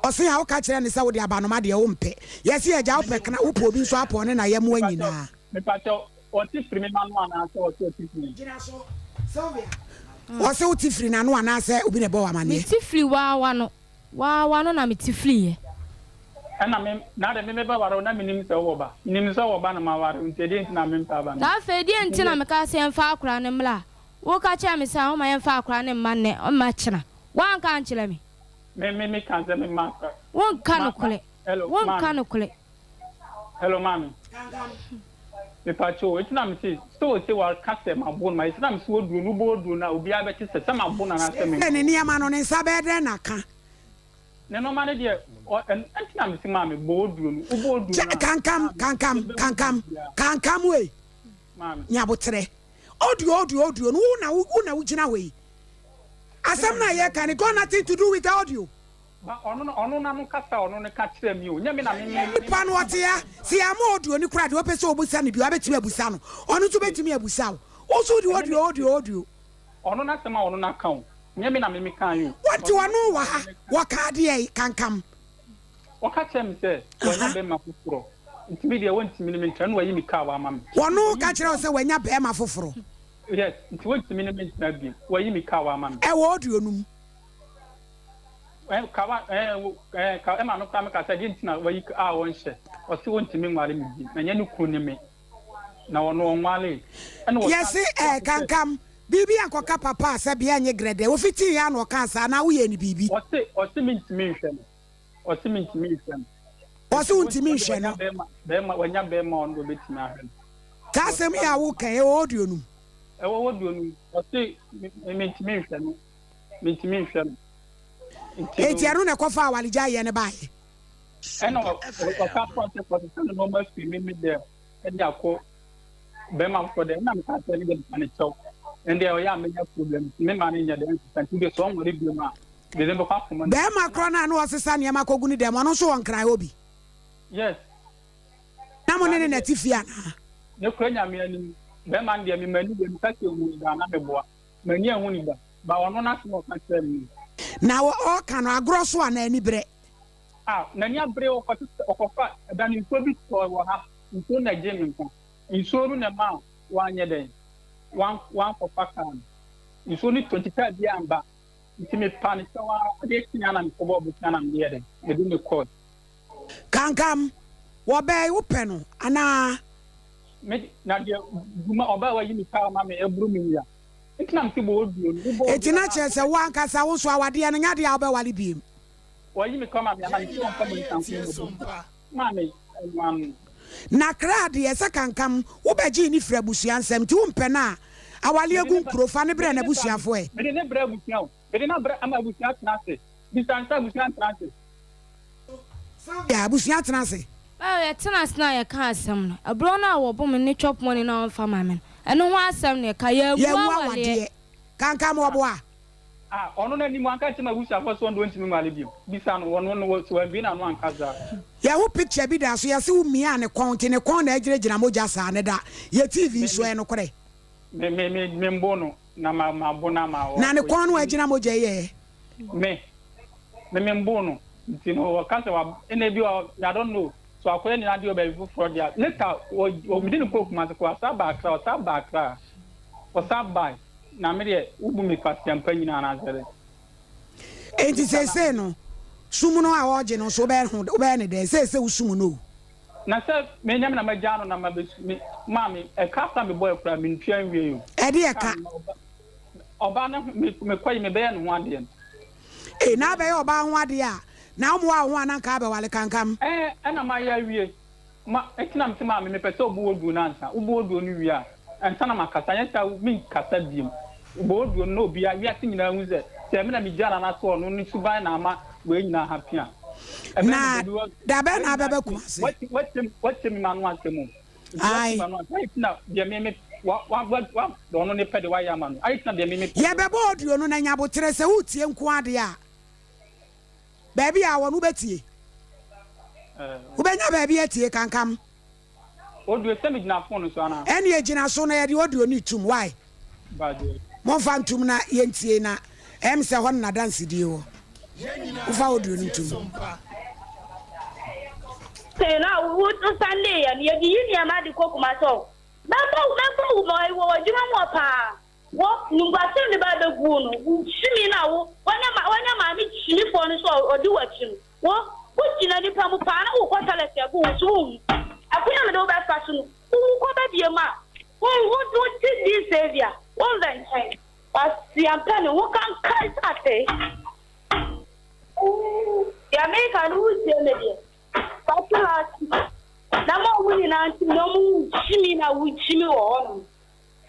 Ɔse a woka kyerɛ no sɛ wode abanoma deɛ wompɛ. Yɛse agya wopɛ kena wopɛ obi nso apɔ ɔne nayɛmoa nyinaa. Mepakyɛw ɔte firi me ma no anaa sɛ ɔse ɔte firi me. Gyina so Sylvia. Ɔse wote firi n'ano anaa sɛ obi na ɛbɔ wo amaneɛ. Mete firi waa w'ano waa w'ano na mete firiiɛ. Ɛna me na de me mebɛware wo na menim sɛ wowɔ ba. Menim sɛ wowɔ ba na maware wo nti ɛdeɛn nti na mempɛ aba no. Na afei deɛn nti na mekaa sɛ yɛmfa akwadaa no mmra a woka kyerɛɛ me sɛ woma yɛmfa akwadaa no mma nnɛ mma kyena? Woanka ankyerɛ me. Me me me ka sɛ me ma. Wonka nokorɛ. Hello Wonka nokorɛ. Hello maame. Mepa kyɛw eti na me se sɛ ose wa ka sɛ ma bo no ma eti na me se oduro no wobɔ oduro no a obiara bɛte sɛ sɛ ma bo no anaasɛ me. Sɛ ne nneɛma no ne nsa bɛyɛ dɛn na ka. Ne nneɛma no deɛ ɔ ɛn ɛnti na me se maame bɔ oduro no wobɔ oduro no a. Kankam kankam kankam kankam wei. Maame. Nyabotrɛ. Audio audio audio no wo na wo na wogyina hɔ yi. Asɛm no a yɛka no got nothing to do with the audio. Ba ɔno no ɔno n'ano kasa a ɔno no ka kyerɛ me o nyɛ me na me me me. Nipa no ɔte ha sɛ yɛama audio no koraa deɛ ɔpɛ sɛ ɔbusa no biara ɔbɛtumi abusa no ɔno nso bɛtumi abusa wo wo nso wode audio audio audio. Ɔno n'asɛm a ɔno no aka o nyɛ me na me me kaeɛ o. Wɔnte ɔno wɔ ha wɔka adeɛ yi kankam. Ɔka kyerɛɛ me sɛ wanya bɛrima foforɔ, nti me deɛ wɔntumi ne me ntena, na wayi me kaa ama me. Wɔno ka kyerɛ wo sɛ wanya bɛrima foforɔ? Yes, nti wɔntumi ne me ntena bio, wayi me kaa ama me. Ɛwɔ audio no mu? Ɛɛ kawa ɛɛ ɛɛ ka ɛma me koraa meka sɛ deɛ nti na wayi a ɔnhyɛ, ɔse ɔntumi nware me bio, na nyɛ ne kunu ne me, na ɔno ɔnwaree. Ɛna ɔsan Yɛse ɛɛ kankam, biribi ankɔka papa a sɛ bea nye grɛdɛ, ofitii yɛ a na ɔkaa saa anaa woyɛɛ no biribi? Ɔse ɔse mentumi nhwɛ no. Ɔse mentumi nhwɛ no. Ɔse wontumi nhwɛ no. Bɛrima wanya bɛrima ɔno deɛ ɔbɛtumi ahwɛ no. Saa asɛm yi a woka yi ɛwɔ audio no mu? Ɛwɔ audio no mu. Ɔse mentumi nhwɛ no. Mentumi nhwɛ no. Enti ɛno na ɛkɔfa awaregyaeɛ no baeɛ? Ɛna ɔka toa sɛ kɔsesa ne nneɛma firi me me dɛm ɛde akɔ bɛrima foforɔ dɛm ɛna meka sɛ ne deɛ mefa ne kyɛw ɛndeɛ ɔyɛ a menya problem nti me ma no nyɛ dɛ nsesa nti deɛ sɛ ɔnware biom a Dede bɛkɔ akoma no. Bɛɛma korɔ no a na ɔsesa nneɛma kɔgu ne dɛm, ɔno nso wɔ Nkran hɔ bi? Yes. Na mo ne no na ɛte fie anaa? Ne kora Nyame anim, bɛɛma no deɛ me m'ani deɛ meka sɛ ɔhu no da a na meboa. M'ani anhu no da, but ɔno n'asɛm a ɔka kyerɛɛ me no. Na ɔɔka no agorɔ so anaa aniberɛ? Ah, n'ani abere, ɔkɔsesa, ɔkɔfa, ɛda no nsuo bi tɔɔ wɔ ha, nsuo no na ɛgyee me nkwa. Nsuo no na ɛmaa wanyɛ dɛn, wan, wankɔfa kaa no. Nsuo no tɔ nti kaa biara amba. Nti mepaa no kyɛw ara, adeɛ kyeeɛ ara na mekɔbɔɔ bosea na mede yɛɛ dɛn, mede no kɔɔe. Kankam, wɔbɛɛ wopɛ no anaa? Me, na deɛ dwuma ɔbaa a wayi me kaa ama me aburu me wia. Nti na mese bɔ oduro no, wobɔ oduro Enti na kyerɛ sɛ wo ankasa wo nso awadeɛ no nyɛ adeɛ a wobɛware biem? Wayi me kaa ma me ama mese ɔmfa me nsa nko mmɔ maa me ɛno ano. Na kra deɛ sɛ kankam wobɛgyee no firi abusua nsam nti wompɛ no a, awale agu nkuro, fa no brɛ n'abusuafoɔ ɛ. Mede no brɛ abusua o, mede no abrɛ ama abusua atena ase, bisa no sɛ abusua ntena ase. Sylvia, abusua tena ase. Well, yɛtena ase na yɛka asɛm no, ɛborɔ no a wɔbo me ne chop money no a wɔmfa ma me no, ɛno ho asɛm na yɛka, yɛammu Yɛammu awadeɛ. awadeɛ. Kankam wɔboa. Ah, ɔno n'anim wanka nkyerɛ m'abusuafoɔ sɛ ɔno deɛ ɔntumi nware bio. Bisa no, ɔno no, sɛ wambue n'ano anka saa. Yɛho picture bi da so yɛse wo miaa ne kɔn nti ne kɔn na agyinagyina mogya saa ne da yɛ TV so ɛyɛ nokorɛ? Me me me me mbo no na ma ma bo no ama ɔ. Na ne kɔn no agyina mogya yi ɛ? Me me me mbo no nti no ɔka sɛ wa ɛna ebi wɔ I don't know so akɔyɛ ne adeɛ wɔ baabi foforɔ deɛ later wɔ wɔ mede no kɔɔ Kumasi kɔ ɔsa ba Accra ɔsa ba Accra ɔsa bae. Na me deɛ, wobu me kwaseampa nyina anaasɛ dɛn? Enti seesei no, sum no a ɔregye no nso, wobɛyɛ ho, wobɛyɛ no dɛn? Seesei wosum no o. Na sɛ menyɛ me na magyaa no na mabesu, me, maame, ɛka koraa mebɔe koraa, mentua nwiei o. Ɛde ɛka? Ɔbaa no ho, me, mekɔ yi, mebɛyɛ ne ho adeɛ no. Ei, na abɛyɛ ɔbaa ho adeɛ a, na womoa wo ho a na anka abɛwale kankam. Ɛɛ, ɛna mayɛ awie. Ma, enti na mese maame, mepɛ sɛ wobɔ oduro no ansa. Wobɔ oduro no wie a, ansa na makasa. Anyɛ saa a, menkasa biom. Wobɔ oduro no na obiara, wiase nyinaa hu sɛ, sɛ me na megyaa no anaasɛ ɔno, ne suban na ama wei nyinaa happen a. Ɛbɛyɛ Na me dɛ because da bɛn wei na nyinaa abɛba akyi, Kumasi? wate, wate, wate me m'ano asɛm o. Nti wate Ae. m'ano asɛm. Ayɛ ti na deɛ me, me, wa, wa, wa, wa, ɔno ne pɛ de wayɛ ama no. Ayɛ ti na deɛ me, mepɛ deɛ. Yɛbɛbɔ audio no na nya aboterɛ sɛ woretie nko ara deɛ a. Baabi a wɔ no wobɛtie. Wobɛnya baabi atie kankam. Audio sɛ megyina phone no so anaa? Ɛneɛ gyina so na yɛde audio no tum why? Momfa ntom na yɛntie na ɛyɛ me sɛ hɔ no nadansedie wɔ. Wofa audio no ntom. Sei na wo sɛndee yɛ no yɛde yi nneɛma de kɔ Kumasi ɔ mɛbɔ mɛbɔ wo ma wɔ w'adwuma mu hɔ paa wo nimguasɛm de ba abɛgu wo no wo kyimi no a wo wanya ma wanya maame kyimifoɔ no so a ɔdi w'akyi no wo wo gyina nipa mu paa na wokɔ tɔlɛt agu wo so wo nhu ɛkwan a mede wo bɛfa so no wo wokɔ ba biem a wo wo wo te di saviour wo mvɛ nkyɛn wasiampɛ ne wo kankan sɛ atee. Deɛ meka no wotie me deɛ Kwasi last week na ma ɔmo nyinaa ntim na ɔmo hu kyimi na wokyimi wɔ hɔ nom.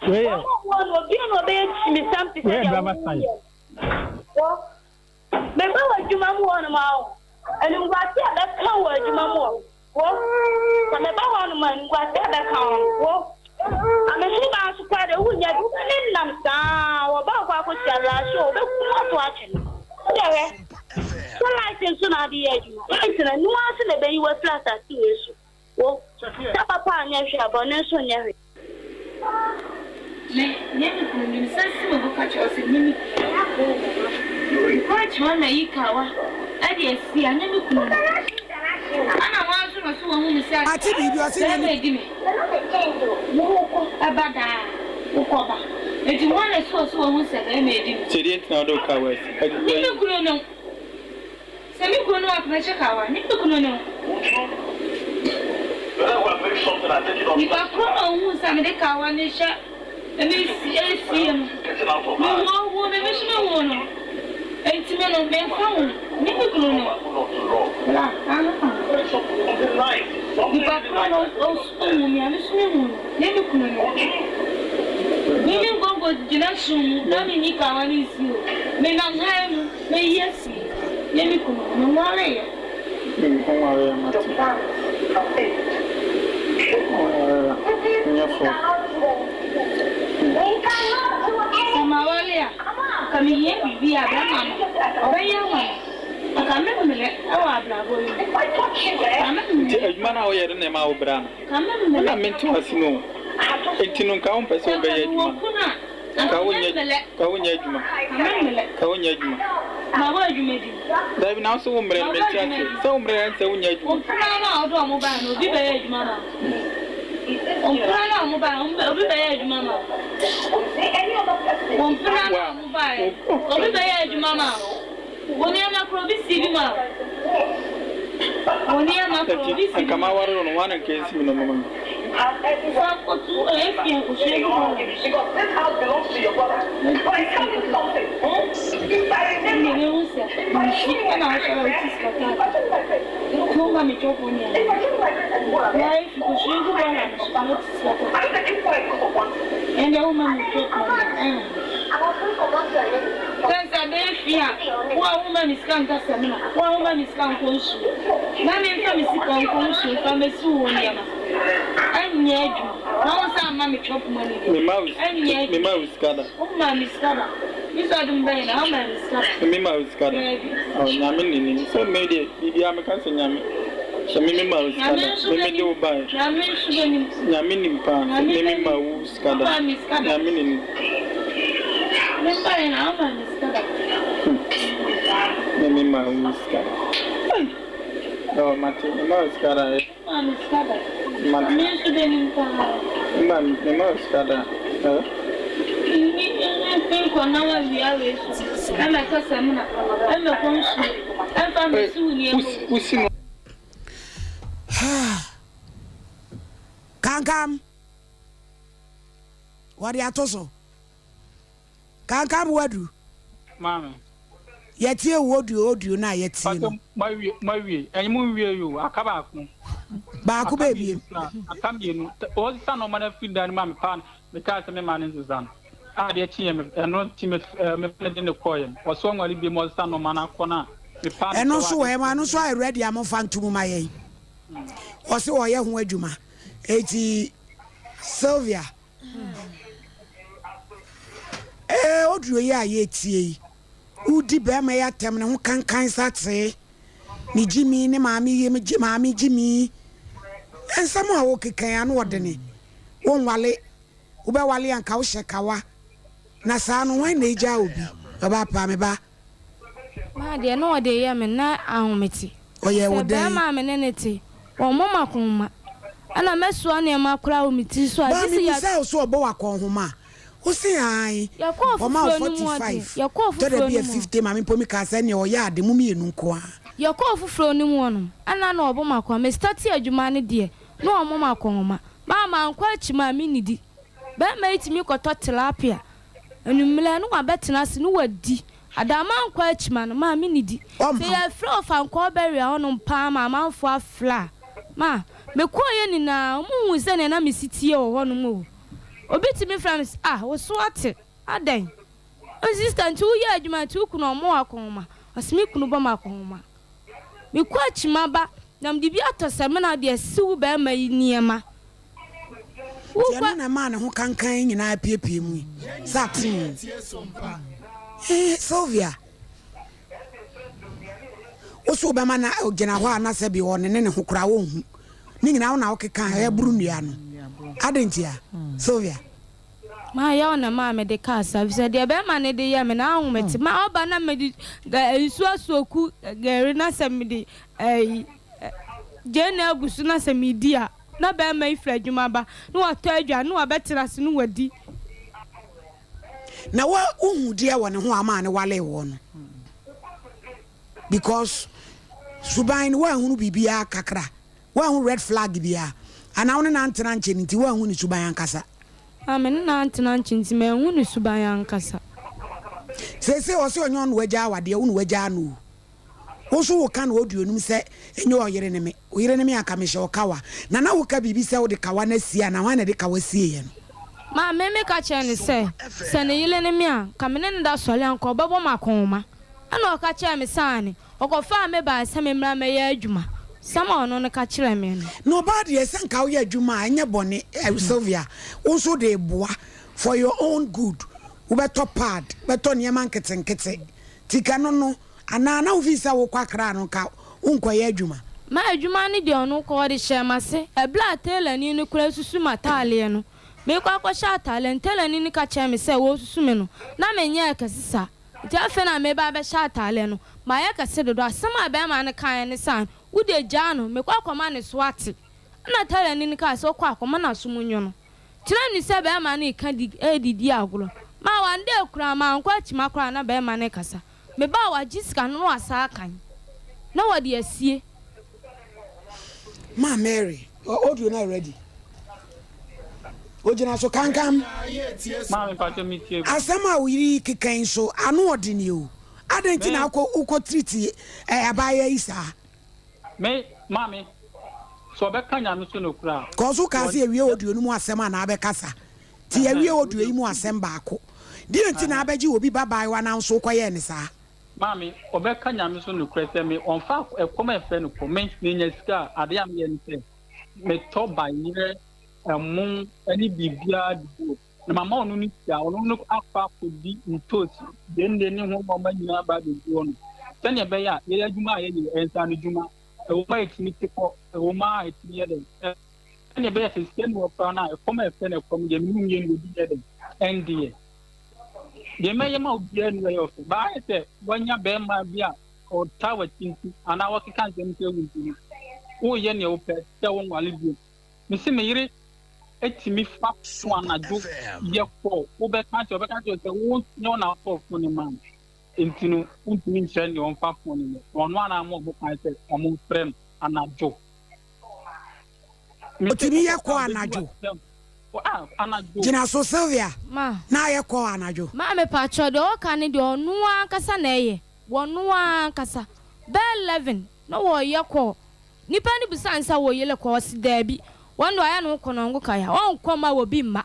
Wei yɛ. Wɔn a wɔn no obi na ɔbɛyɛ kyimisɛm te sɛ Wei yɛ deɛ driver side. woyɛ. Wɔ meba wɔ adwuma mu hɔ nom a o animguase a bɛka wɔ adwuma mu hɔ. Wo, sɛ meba hɔnom a, animguase bɛka wo. Wo, na me so baa nso koraa deɛ, wonnya bi. Wobɛnenam saa ara, wɔba wo kɔ akɔhyia last o, wobɛkum ato atwe no. Wo deɛ hwɛ, sɛ light nso na wode yɛ adwuma, light no, ɛno ara nso na ɛbɛyi wo afiri asase wei so. Wo, sɛ papa anyɛ hwee a, bɔne nso nyɛ hwee. Me, nyɛ me kunu, me nsa si me bo ka kyerɛ wo sɛ nyɛ me kunu. Woakyerɛ me ayi kawa de asi a, nyɛ me kunu no. Ana woara nso na so woahu me sɛ Ate biribi, ɔse nyɛ bɛrima ne. adi me. Wokɔ ba daa, wokɔ ba. Enti hwan na so ɔse wahu sɛ bɛrima adi me? Sɛ deɛ nti na wode wo kawa asi. Nyɛ me kunu no. Sɛ me kunu no a mɛkyɛ kawa ne me kunu no. Nipa koro na ohuu sɛ mede kawa no rehyɛ me esie mu. Me hu ohuu me, me nso me huu no. Enti me no, memfa ho ne me kunu no. Bra, aha. Nipa koro na ohuu me a, me nso me huu no, ne me kunu no. Me me nkonko gyina sum mu na menyi kawa no nsi o. Menam hann mu. Meyi asi ne me kunu ho, menwareeɛ. Menwareeɛ mate. Menwareeɛ nyɛ fɔ. Sɛ maware a, anka mehia biribi a bɛrima no ɔbɛyɛ ama me. Anka memmerɛ wɔ abrabɔ yi mu. Anka memmerɛ. Nti adwuma no a woyɛ no na ɛma wo brɛ ana? Anka memmerɛ. Wo na mente w'ase no o. Nti no nka wompɛ sɛ Sɛ anka wobɛyɛ mewɔ adwuma no? kunu a. Ka wo nyɛ ka wo nyɛ adwuma. Ka wo nyɛ adwuma. Ma wo adwuma di. Dabi na nso wo mmerɛ no mente aseɛ. Sɛ wo mmerɛ ɛnsɛ wo nyɛ adwuma. Ɔmpena no a ɔde ɔmo bae no obi bɛyɛ adwuma ma wo. Ɔmpena no a ɔmo bae obi bɛyɛ adwuma ma wo. Ɔmpena no a ɔmo bae obi bɛyɛ adwuma ma wo. Wo nneɛma koro obi si bi ma wo. Wo nneɛma koro obi si bi ma wo. Nka maware wo no hwan na nka esi me nneɛma ma me. Fa koto efie nkosua gu hɔ na Ɛnna mehu sɛ nsu na wohyɛ a wote sika taata. Na woma me twɔfoɔ nneɛma. Na efi kosua gu hɔ na meso na wote sika taata. Ɛnna woma me twɔfoɔ nneɛma. Sɛ sɛ bɛyɛ fie a, wo a womma me sika nka samina, wo a womma me sika nkɔ nsuo, na memfa me sika nkɔ nsuo mfa mmɛsi wo nneɛma, ɛnyɛ adwuma. Na wo nsa amma me chop money deɛ, ɛnyɛ adwuma. Memma wo sika da. Wommaa me sika da. Me sɛ ɔde me bɛyɛ na wommaa me sika da. Memma wo sika da. Daabi. Oh, Nyame na nim. Sɛ me deɛ, biribiara meka sɛ Nyame. Sɛ me memma wo sika da. Me mede wo baeɛ. Nyame nso bɛnim. Nyame nim paa sɛ me memma wo sika da. Nyame na nim. Me baeɛ na wommaa me sika da. Me memma wo sika da. Ei! Oh, mate, memma wo sika da. Wommaa me sika da. Mate. Nyame nso bɛnim paa. Memma memma wo sika da. Eh? Nni nni nkɔ na wawia wei so ɛmɛtɔ samina ɛmɛkɔ nsuo ɛmfa mmɛsi wo nneɛma o. Wosi no. Kankam. Wɔde ato so. Kankam wadu. Maame. Yɛtie wo audio audio no a yɛtie no. Pato mawie mawie ɛnye mo nwie yi o aka baako. Baako Aka bɛɛ mmienu biem. koraa aka mmienu ɔsesa nneɛma no afiri dan no mu a mepaa no mekaa sɛ mema no nsesa no a adeɛ kyeeɛ me ɛno nti me ɛɛ me ne de ne kɔɔeɛ no ɔso ɔnware biem ɔsesa nneɛma no akɔ no a mepaa no Ɛno kyɛw nso wɔ adeɛ ɛmo kyeeɛ ano nso ayɛ ready a momfa nto mu ma yɛn. Ɔse ɔyɛ ho adwuma. Eti Sylvia ee audio yi a yɛtie yi wodi bɛrima yi atɛm ne ho kankan sa tee. Ne gyimi ne maame yie me gye maame gyimi. Nsɛm a wokeka yi ano ɔdene. Wonwale, wobɛwale a nka wohyɛ kawa. Na saa no hwan na egyaa obi? Ɔbaa paa me ba. Maa deɛ na ɔde yɛ me na ahomete. Ɔyɛɛ wo Sɛ dɛn? bɛrima a me ne no te, wɔmmɔ me akɔnhoma, ɛna mɛsoa nneɛma koraa wɔ me tiri so a, Baa gye sɛ yɛ. mebisaa wo sɛ ɔbɔ wo akɔnhoma a, wo se aane. Yɛkɔɔ Ɔma wo foforɔ no mu ɔde, 45, yɛkɔɔ tɔ da foforɔ bi no a mu. 50 ma me mpo mekaa sɛ ɛneɛ ɔyɛ ade, mo mmienu nko ara. Yɛkɔɔ foforɔ no mu hɔ no, ɛna na ɔbɔ me akɔnhoma. Me startee adwuma no deɛ, na ɔmmɔ me akɔnhoma. Maa mankɔ akyi maa mennidi. Bɛrima yi tumi kɔtɔ tilapia anwummerɛ na wabɛtena ase na wadi. Adama nkɔ akyima no, ma mennidi. Sɛ yɛfrɛ ɔfankɔɔ bɛwea hɔnom paa ma amanfoɔ afrɛ a, ma mekɔeɛ nyinaa, wɔhuu sɛdeɛ na mesi teɛ wɔ hɔnom o. Obi tumi frɛ me sɛ, Ah, wo so ate? Adɛn? Ɔse, Sista, nti woyɛ adwuma nti wo kunu ɔmmɔ wo akɔnhoma? Ɔse, Me kunu bɔ me akɔnhoma. Mekɔ akyima ba na mede bi atɔ samina de asi wo barima yi nneɛma. Nti ɛno na ɛmaa ne ho kankan yi nyinaa piepie mu yi sɛ atee. Eh, Sylvia, wo so wobɛma na gyina hɔ a na sɛ bi ɔne ne ne ho koraa wɔnhu. Ne nyinaa wo na wokeka a ɛboro nnua no. Adɛn ntia, Sylvia? Maa yaw na maa mede kaa saa efisɛ deɛ bɛrima no de yɛ me no ahomete. Ma ɔba na mede nsuo asoɔku gari na sɛ mede ɛyi gyeene agu so na sɛ medi a na bɛrima yi firi adwuma ba na watɔ aduane na wabɛtena ase na wadi. Na wo wohu deɛ wɔ ne ho a ɔmaa no walee woɔ no because suban no woanhunu biribiara kakra woanhu red flag biara anaa wo ne no antena nkyɛ no nti woanhu ne suban ankasa. Na me ne no antena nkyɛ nti manhu ne suban ankasa. Seesei ɔse ɔnyɛ ɔno na wagyaa awadeɛ wo na wagyaa no o. Wo nso woka no audio no mu sɛ ɛnyɛ ɔyere ne me, wo yere ne me anka mehyɛ wo kawa. Na na woka biribi sɛ wode kawa no asie anaa hwan na ɛde kawa sieeɛ no? Maame me ka kyerɛɛ no sɛ, sɛ ne yere ne me a, anka me ne no da sɔre a, anka ɔbɛbɔ me akɔnhoma. Ɛnna ɔka kyerɛɛ me sɛ aane. Ɔkɔfaa me bae sɛ memmra mmɛyɛ adwuma. Asɛm a ɔno no ka kyerɛɛ me no. Na ɔbaa deɛ sɛ nka woyɛ adwuma a ɛnyɛ bɔne eh, Sylvia, wo nso wode reboa for your own good. Wobɛtɔ pad, wobɛtɔ nneɛma nketenkete. Nti ka no no anaa na wofii sɛ wokɔ Accra no nka wonkɔyɛ adwuma? Ma adwuma no deɛ ɔno kɔ ɔde hyɛɛ m'ase. Ɛberɛ a tailorni no koraa susu m'atadeɛ no, merekɔ akɔhyɛ atadeɛ no, tailorni no ka kyerɛɛ me sɛ wɔresusu me no, na menyɛɛ kɛse saa. Nti afei na mereba abɛhyɛ atadeɛ no, mayɛ kɛse dodo. Asɛm a barima no kaeɛ ne sɛ, Wo deɛ gyaa no, mekɔ akɔma ne so ate. Ɛnna tailorni no kaa sɛ, Wokɔ a, kɔma n'aso mu nnwo no. Kyerɛ no sɛ barima no reka di redidi agorɔ. Ma one day koraa mankɔ akyima koraa na barima no rekasa. Me ba a wagye sika no na wasan akan na wɔde asie. Ma Mary audio no ready. Ogyina so kankam. Maame mpakyɛ me tie. Asɛm a wo yere yi keka yi nso ano ɔden o. Adɛn nti na wokɔ wokɔ treat eh, abaayewa yi saa? Me maame, sɛ ɔbɛka Nyame so nokorɛ a. Kɔ so kaa sɛ yɛwie audio no mu asɛm a na abɛkasa. Nti yɛawie audio yi mu asɛm baako. Deɛ nti na abɛgye obi ba baayewa na wo nso wokɔyɛɛ no saa? Maame, ɔbɛka Nyame so nokorɛ sɛ me, ɔmfa ɛkɔm a ɛfrɛ no kɔm. Me, menya sika a, adeɛ a meyɛ ne sɛ, metɔ bayerɛ, ɛmo, ɛne biribiara de gu. Na mama ɔno no sika, ɔno no akɔ akɔdi ntoosi, gyeene ne ho nneɛma nyinaa aba abɛgu hɔ no. Sɛnea ɛbɛyɛ a yɛyɛ adwuma a yɛyɛ, ɛyɛ nsaano adwuma. Ɛwɔ mu a yɛtumi te kɔ, ɛwɔ mu a yɛtumi yɛ dɛn. Sɛnea ɛbɛyɛ sɛ sika ni hɔ koraa no a, ɛkɔm a ɛfrɛ no ɛkɔm deɛ, me ne wo mmienu obi nyɛ dɛn, ɛndeɛ. Deɛ mɛyɛ ma obiara ni ɛyɛ ɔfɛ. Baa ayɛ sɛ wanya bɛrima bi a ɔtaa w'akyi nti, anaa wɔkeka nsɛm sɛ wo nti no, woyɛ nea wopɛ sɛ wonwale bio. Mese me yere tumi fa so anadwo yɛ kɔ wobɛka kyerɛ wobɛka kyerɛ sɛ wo nyɛ wo na wotɔɔ fon no maa no nti no wontumi nkyerɛ nea ɔmfa fon no nyɛ ɔno ana ama ɔmo kwan sɛ ɔmo mfrɛ no anadwo. Otumi yɛ kɔ anadwo. Gyina so Sylvia na ayɛ kɔ anadwo. Maame pakyɛw deɛ ɔka no deɛ ɔno ankasa na ɛyɛ wɔno ankasa bɛyɛ 11 na wɔyɛ kɔ Nipa no bisaa no sɛ, Wo yere kɔ? Ɔse, Daabi. Wɔn deɛ ɔayɛ ne ho kɔnɔngo kaya, ɔnkɔ mma obi mma.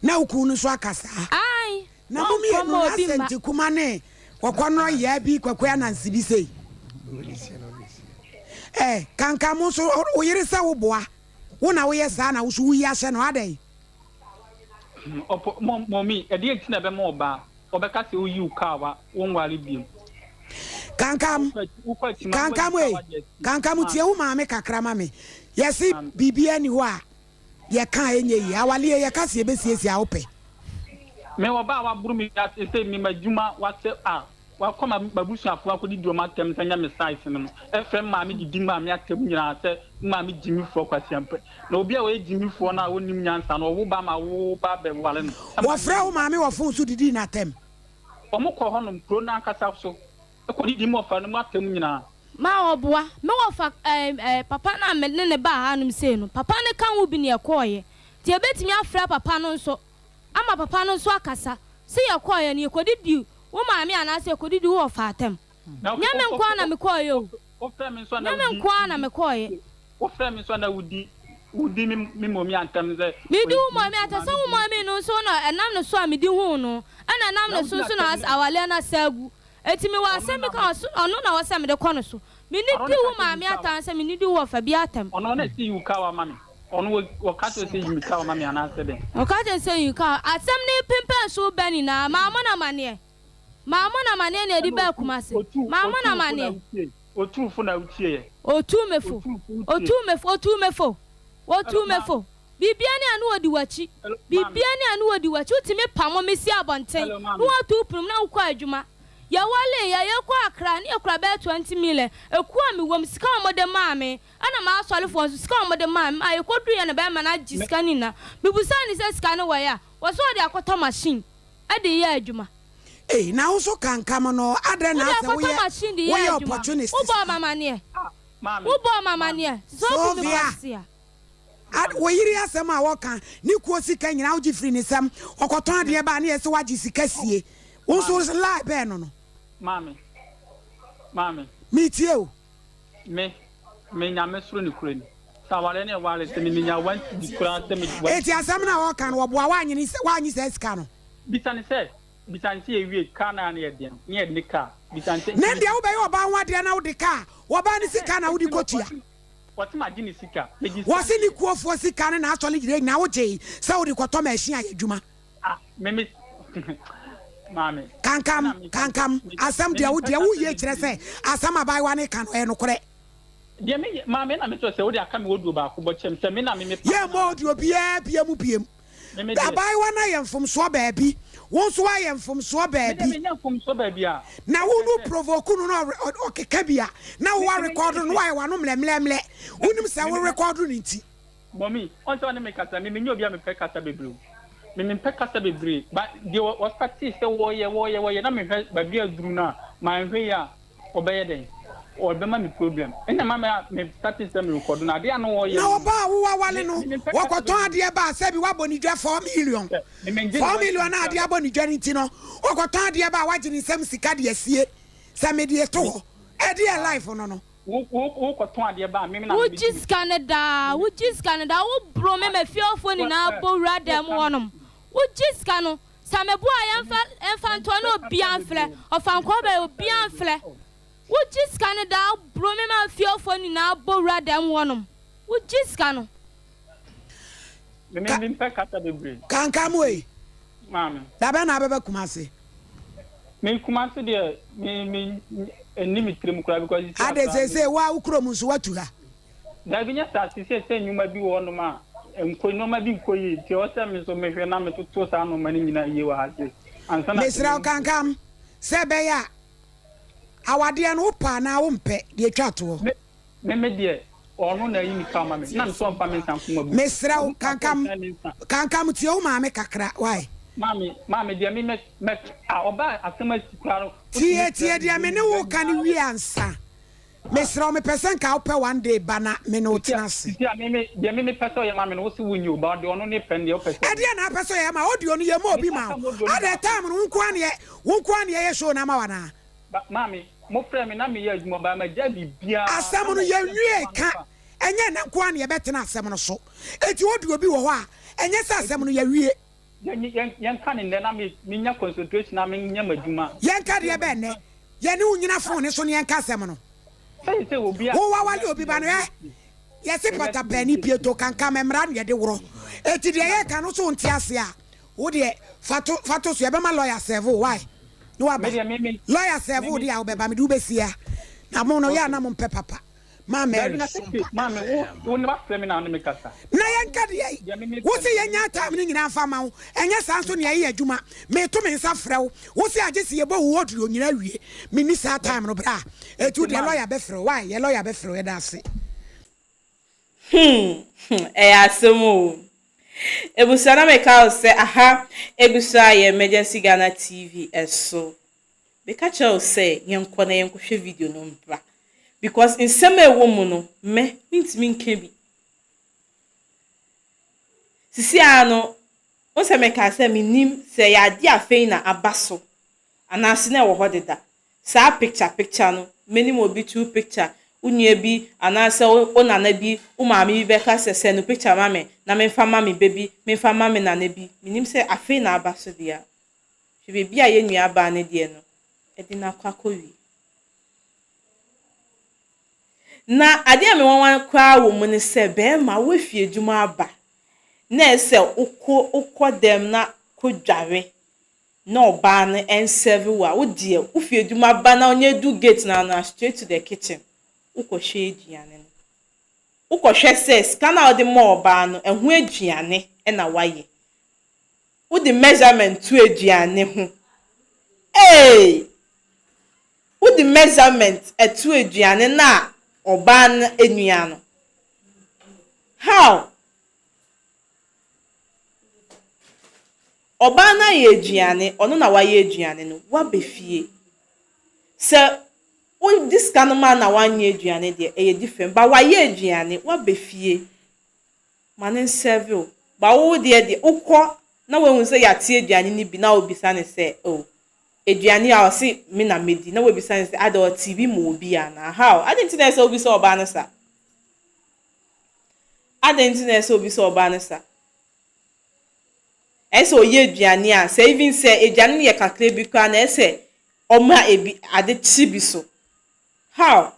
Na wo kunu no nso aka saa? Aane, Na mo ɔnkɔ mmienu mma no obi mma. Asɛnti Kuma ne Ɔkɔnɔ Yaa bi Kwaku Ananse bi sei? Eh, kanka mo nso, wo yere sɛ wo boa, wo na woyɛ saa na wo nso woyi ahyɛ no, adɛn? Ɔpɔ, mɔ, mɔmi, ɛdeɛn nti na ɛbɛma ɔbaa, ɔbɛka sɛ woyi wo kaa wa, wonware biom? Kankam, kankam ei, kankam tie wo maame kakra ma me. Yɛse biribiara ni hɔ a yɛka a ɛnyɛ yie. Awaleɛ yɛka sɛ yɛbɛsiesie a wopɛ. Me wɔ ba a waboro me wiase sɛ me m'adwuma wasɛ a wakɔ ma m'abusuafoɔ akɔdidi wɔn atɛm sɛ nyɛ me size no no ɛfrɛ me maame didi maame atɛm nyinaa sɛ me maame gyimifoɔ kwasiampɛ na obi a ɔyɛ gyimifoɔ no a ɔnnim nyansa no ɔwo ba ma wo ba bɛware no. Wɔfrɛ wo maame wɔ fon so didii no atɛm. Wɔkɔ hɔnom, kuro no ankasa so, kɔdidi mmɔfra no mu atɛm nyinaa. Ma ɔboa. Me wɔfa ɛɛ ɛɛ papa no a me ne no baa hanom sei no, papa no ka ho bi na yɛkɔeɛ. Nti yɛbɛtumi afrɛ papa no nso ama papa no nso akasa. Sɛ yɛkɔeɛ no, yɛkɔdidii wo maame anaasɛ yɛkɔdidii wo wɔfa atɛm. Na Nyɛ me nko ara na mekɔeɛ o. Wofrɛ me nso a na Nyɛ me wodi nko ara na mekɔeɛ. Wofrɛ me nso a na wodi wodi me me mɔmi atɛm sɛ Medi ɔyɛ wo mɔmi gyimifoɔ, atɛm sɛ maame wo gyimifoɔ. mɔmi no nso na ɛnam ne so a medi huu no, ɛna ɛnam Na ne wodi so nso na atɛm no. awaleɛ no asa agu. Enti mewɔ Ɔno asɛm bi na ka ɔso ɔno na ɔwɔ sɛ mede kɔ no so. Menni Ɔno di na wo ka kyerɛ maame yi kawa. atɛm anaasɛ menni di wo wɔfa bi atɛm. Ɔno na ɛsi yi kawa ma me. Ɔno wɔ ɔka kyerɛ sɛ yi me kawa ma me anaasɛ dɛn? Ɔka kyerɛ sɛ yi kawa. Asɛm no repempɛn so reba nyinaa, mammɔ no amanneɛ. Mammɔ no amanneɛ na ɛde Ɛna baa otu Kumasi. otu Mammɔ no otu fo na amanneɛ. wotie. Otu fo na wotie yɛ. Otuu me fo. Otu fo wotie. Otuu me fo. Otuu me fo. Hello Otuu me maame. fo. Biribiara ni a na ɔdi w'akyi. Hello maame. Biribiara ni a na ɔdi w'akyi. Wotumi pamo me si abɔnten Hello na maame. woato wo pono mu na wokɔ adwuma. Yɛwaree yɛ, yɛkɔɔ Accra na yɛkura bɛyɛ 20 million. Ekuo a mewɔ mu, sika a wɔde maa me, ɛna m'asɔrefoɔ nso, sika a wɔde maa me. Maa yɛkɔduruiɛ no, bɛrima no agye Me sika no nyinaa. Mebisaa no sɛ sika no wɔ he a, ɔse ɔde akɔtɔ machine de reyɛ adwuma. Ei na wo nso kankam no adɛn Wode na asɛ akɔtɔ woyɛ machine de yɛ woyɛ adwuma. opportunist Wobɔɔ saa. me amaneɛ. ah maame Wobɔɔ me maame. amaneɛ. Sɛ wobu me Sylvia. kwasea. Ad, wo yere asɛm a wɔka, ne kuo sika nyinaa wogye firi ne nsam, ɔkɔtɔn adeɛ ba a ne yɛ sɛ wagye sika sie. Wo nso Maame. lie bɛn no no? Maame. Maame. Metie o. Me, me Nyame soro ne kura ni. Sɛ awareɛ ne ɛware sɛ me menya one cedi koraa sɛ me one Enti cedi. asɛm no a ɔka no wɔboa woanye ne woanye saa sika no? Bisa no sɛ, bisa no sɛ yɛwie car no a na yɛdeɛn, ne yɛde ne car, bisa no sɛ. Ne deɛ wobɛyɛ ɔbaa ho adeɛ na wode car, ɔbaa no sika na wode kɔtua. Wɔse magye ne sika. Megye sika Wɔse no ne deɛ. kuofoɔ sika ne n'asɔre gyina nyinaa wogyee sɛ wode kɔtɔ machine ayɛ adwuma. Ah, me me maame. Kankam, Ɛna meka kankam, me asɛm me deɛ wo mepɛ deɛ kasa woyie kyerɛ bebree. sɛ asɛm abaayewa no reka no ɛyɛ nokorɛ. Deɛ me yɛ maame ɛna mekyerɛ sɛ wode aka me audio baako bɔ kyɛm sɛ me na me me Yɛ pamo mmɔ no anaa. audio biara bia mu biem. Me me deɛ. Abaayewa no ayɛ mfomsoɔ baabi, wo nso woayɛ mfomsoɔ Me deɛ baabi. menyɛ mfomsoɔ baabi a. Na wo Ɛkyerɛ no sɛ. provoke no na ɔkeka bi a na wo Me wa me record menyɛ no na hwee. wayɛ w'ano mlɛmlɛmlɛ. Wonim sɛ Me wo me record no nti. Mummy, ɔn sɛ ɔne me kasa, me menyɛ obi a mepɛ kasa bebree o. Me mempɛ kasa bebree, but deɛ wɔ wɔstartee sɛ wɔyɛ wɔyɛ wɔyɛ na mehwɛ baabi a aduru no a, manhwɛ yie a, ɔbɛyɛ dɛn? Ɔbɛma me problem. Ɛna ma me a me startee sɛ merekɔdo no, adeɛ a na wɔyɛ Na no no, ɔbaa a wowawale me no, me mempɛ kasa wɔkɔtɔn bebree. adeɛ ba a, sɛbi woabɔ ne dwa 4 million. Sɛ me mengye ne 4 one million cedi a koraa adeɛ da. abɔ ne dwa no nti no, wɔkɔtɔn adeɛ ba a, woagye ne nsam sika de asie sɛ mede to Me hɔ. Ɛdeɛn ah, life no no? wo wo wokɔtɔn adeɛ ba a, me na Wogye mebɛgye me sika no daa, me wogye sika no daa, woboro me ah, ma fiefoɔ wo nyinaa eh, bɔ wura dan mu woka me hɔnom. Wogye sika no, sɛ meboa a yɛmfa mfa ntoɔ na mempɛ kasa obiara mfrɛ, bebree o, ɔfa nkɔɔ mempɛ bɛyɛ kasa obiara bebree mfrɛ. o. Wogye sika no daa, woboro me ma fiefoɔ nyinaa bɔ wura dan mu hɔnom. Wogye sika no. Me me Ka mempɛ kasa bebree. Kankam wei, Maame. da bɛn na abɛba Kumasi? Me Kumasi deɛ me me ɛnni me tirim koraa because sisi Ade akora me. seesei wo a wo kurom nso woatu ha. Dabi nyɛ saa sisi sɛ nnwuma bi wɔ hɔnom a nkɔ nneɛma bi nkɔ yie nti ɛwɔ sɛ me nso mehwɛ na metoto saa nneɛma no nyinaa yie wɔ ha se ansa na sɛ Mesrɛ wo mehu sɛ. Kankam, sɛ ɛbɛyɛ a awadeɛ no wopɛ anaa wompɛ, deɛ ɛtwa toɔ. Me me me deɛ ɔno na ayi me ka ama me na me sɛ ɔmfa me nsa nko mabu. Mesrɛ wo Ɔno ka sɛ Kankam, ɔsan me nsa. Kankam tie wo maame kakra why? Maame maame deɛ me mɛ mɛ a ɔbaa asɛm asi koraa no Tie wotumi tie frɛ me deɛ me deɛ ne wo nyinaa reka no nyinaa wie ansa. Mesrɛ wo mepɛ sɛ nka wopɛ one day ba na me ne wo Sisi a tena ase. sisi a me me deɛ me mepɛ sɛ ɔyɛ ma me no wose wonyɛ o but deɛ ɔno ne pɛ no deɛ wopɛ sɛ ɔyɛ. Ɛdeɛn na wopɛ sɛ ɔyɛ ma wo? Audio no yɛmma obi Me ma aka wo. audio no Adɛn baako. time no wo nko ara na yɛ wo nko ara na yɛyɛ show no ama wo anaa? Ba maame mo frɛ me na meyɛ adwuma but magyae biribiara Asɛm na no mefrɛ me yɛnwiee papa ka anɔpa. ɛnyɛ ɛnnɛ nko ara na yɛbɛtena asɛm no so. Enti audio bi wɔ hɔ a ɛnyɛ sɛ asɛm Enti no yɛawie. yɛn yɛn yɛnka no nnɛ na me menya concentration na menyɛ m'adwuma. Yɛnka Sisi deɛ a bɛn nnɛ? m'adwuma Yɛne wo nyina phone no so na yɛnka asɛm no. Sɛ sɛ obi a Wo wawale wiase obi ba no yɛ ɛ? Yɛse wiase pata yɛ paani pieto kankam mmara na yɛde worɔ. Enti deɛ yɛka no so wonte aseɛ a, wo deɛ fa to fa to so yɛbɛma lawyer serve wo why? Na waba. Lawyer serve wo de a wobɛba mede wo bɛsia. Na mo no yɛ a na mo mpɛ papa. Ma Mary. Dabi na sisi maame wo wo ne wafrɛ me na wo ne me kasa. Na yɛnka deɛ yi. Wo se yɛnya time no nyinaa mfa ma wo. Ɛnyɛ saa nso nea yɛyɛ adwuma. Meto me nsa frɛ wo. Wo se agye se yɛbɔ wo audio nyinaa wie. Menni saa time no bra. Eti wo deɛ lawyer bɛfrɛ wo. Why? Yɛ lawyer bɛfrɛ wo. Yɛda ase. Hmm ɛyɛ asɛm oo. Abusua na meka wo sɛ aha egu so a yɛ Emergency Ghana TV ɛso. Meka kyerɛ wo sɛ yɛnkɔ na yɛnkɔhwɛ video no mbra because nsɛm a ɛwɔ mu no mɛ mentumi nka bi. Sisi ara no wo sɛ mekaa sɛ mennim sɛ ɛyɛ adeɛ a afei na aba so anaase na ɛwɔ hɔ deda. Saa picture picture no, menim obi true picture, wo nua bi anaasɛ wo nana bi, wo maame bi bɛka sɛ send no picture ma me na memfa mma me ba bi, memfa mma me nana bi. Menim sɛ afei na aba so deɛ a, hwɛ baabi a yɛn nua baa no deɛ no de no akɔ akɔwie. Na adeɛ a me nwanwa koraa wɔ mu ne sɛ bɛɛma woafi adwuma aba na ɛsɛ wokɔ wokɔ dɛm na kɔ dware na ɔbaa no ɛnsɛve wo a, wo deɛ wo fi adwuma ba na ɔnya du gate no ano a straight to the kitchen wo kɔ hwɛ aduane no. Wo kɔ hwɛ sɛ sika no a wode maa ɔbaa no ɛho aduane na wayɛ. Wo de measurement to aduane ho eei! Wo de measurement to aduane no a ɔbaa no anua no. How? Ɔbaa no ayɛ aduane, ɔno na wayɛ aduane no, woaba fie. Sɛ wode sika no maa no na wanyɛ aduane deɛ, ɛyɛ different. But wayɛ aduane, woaba fie, ma no nsɛve wo. But wo deɛ deɛ, wokɔ na woahu sɛ yɛate aduane no bi na wobisa no sɛ, oh, aduane a ɔse me na mɛdi, na woabisa no sɛ, adɛn ɔtee bi ma obi anaa? How? Adɛn nti na ɛsɛ sɛ wobisa ɔbaa no saa? Adɛn nti na ɛsɛ sɛ wobisa ɔbaa no saa? Ɛsɛ sɛ ɔyɛ aduane a, sɛ even sɛ aduane no yɛ kakra bi koraa no, ɛsɛ sɛ ɔma ebi ade kye bi so. How?